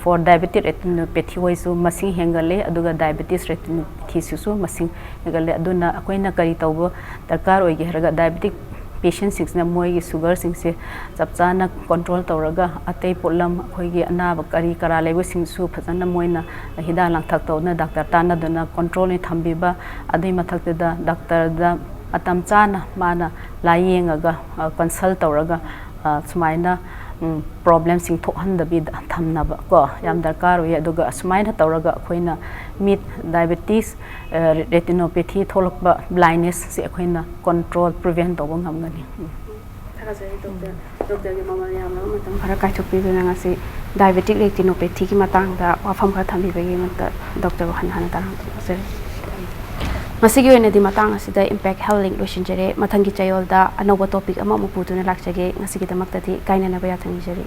for diabetic retinopathy ꯍꯣꯏꯁꯨ ꯃꯁꯤꯡ ꯍꯦꯟꯒꯠꯂꯦ꯫ ꯑꯗꯨꯒ ꯗꯥꯏꯕꯦꯇꯤꯁ ꯔꯦꯇꯤꯅꯣꯄꯦꯊꯤꯁꯤꯁꯨ ꯃꯁꯤꯡ ꯍꯦꯟꯒꯠꯂꯦ꯫ ꯑꯗꯨꯅ ꯑꯩꯈꯣꯏꯅ ꯀꯔꯤ ꯇꯧꯕ ꯗꯔꯀꯥꯔ ꯑꯣꯏꯒꯦ ꯍꯥꯏꯔꯒ ꯗꯥꯏꯕꯦꯇꯤꯛ ꯄꯦꯁꯦꯟꯁꯤꯡꯁꯤꯅ ꯃꯣꯏꯒꯤ ꯁꯨꯒꯔꯁꯤꯡꯁꯦ ꯆꯞ ꯆꯥꯅ ꯀꯟꯇ꯭ꯔꯣꯜ ꯇꯧꯔꯒ ꯑꯇꯩ ꯄꯣꯠꯂꯝ ꯑꯩꯈꯣꯏꯒꯤ ꯑꯅꯥꯕ ꯀꯔꯤ ꯀꯔꯥ ꯂꯩꯕꯁꯤꯡꯁꯨ ꯐꯖꯅ ꯃꯣꯏꯅ ꯍꯤꯗꯥꯛ ꯂꯥꯡꯊꯛ ꯇꯧꯗꯅ ꯗꯥꯛꯇꯔ ꯇꯥꯟꯅꯗꯨꯅ ꯀꯟꯇ꯭ꯔꯣꯜ ꯑꯣꯏꯅ ꯊꯝꯕꯤꯕ꯫ ꯑꯗꯨꯒꯤ ꯃꯊꯛꯇꯨꯗ ꯗꯥꯛꯇꯔꯗ ꯃꯇꯝ ꯆꯥꯅ ꯃꯥꯅ ꯂꯥꯏꯌꯦꯡꯉꯒ ꯀꯟꯁꯜ ꯇꯧꯔꯒ ꯁꯨꯃꯥꯏꯅ ꯄ꯭ꯔꯣꯕ꯭ꯂꯦꯝꯁꯤꯡ ꯊꯣꯛꯍꯟꯗꯕꯤꯗ ꯊꯝꯅꯕ ꯀꯣ ꯌꯥꯝ ꯗꯔꯀꯥꯔ ꯑꯣꯏ꯫ ꯑꯗꯨꯒ ꯑꯁꯨꯃꯥꯏꯅ ꯇꯧꯔꯒ ꯑꯩꯈꯣꯏꯅ ꯃꯤꯠ ꯗꯥꯏꯕꯦꯇꯤꯁ ꯔꯦꯇꯤꯅꯣꯄꯦꯊꯤ ꯊꯣꯛꯂꯛꯄ ꯕ꯭ꯂꯥꯏꯟꯅꯦꯁꯁꯦ ꯑꯩꯈꯣꯏꯅ ꯀꯟꯇ꯭ꯔꯣꯜ ꯄ꯭ꯔꯤꯚꯦꯟ ꯇꯧꯕ ꯉꯝꯒꯅꯤ꯫ ꯊꯥꯒꯠꯆꯔꯤ ꯗꯣꯛꯇꯔ꯫ ꯗꯣꯛꯇꯔꯒꯤ ꯃꯃꯜ ꯌꯥꯝꯂꯕ ꯃꯇꯝ ꯈꯔ ꯀꯥꯏꯊꯣꯛꯄꯤꯗꯨꯅ ꯉꯁꯤ ꯗꯥꯏꯕꯦꯇꯤꯛ ꯔꯦꯇꯤꯅꯣꯄꯦꯊꯤꯒꯤ ꯃꯇꯥꯡꯗ ꯋꯥꯐꯝ ꯈꯔ ꯊꯝꯕꯤꯕꯒꯤꯗꯃꯛꯇ ꯗꯣꯛꯇꯔꯕꯨ ꯍꯟꯅ ꯍꯟꯅ ꯇꯔꯥꯝꯅ ꯑꯣꯛꯆꯔꯤ꯫ ꯉꯁꯤꯒꯤ ꯑꯣꯏꯅꯗꯤ ꯃꯇꯥꯡ ꯑꯁꯤꯗ Impact Health Link ꯂꯣꯏꯁꯤꯟꯖꯔꯦ꯫ ꯃꯊꯪꯒꯤ ꯆꯌꯣꯜꯗ ꯑꯅꯧꯕ topic ꯑꯃꯃꯨꯛ ꯄꯨꯗꯨꯅ ꯂꯥꯛꯆꯒꯦ꯫ ꯉꯁꯤꯒꯤꯗꯃꯛꯇꯗꯤ ꯀꯥꯏꯅꯅꯕ ꯌꯥꯊꯪ ꯅꯤꯖꯔꯤ꯫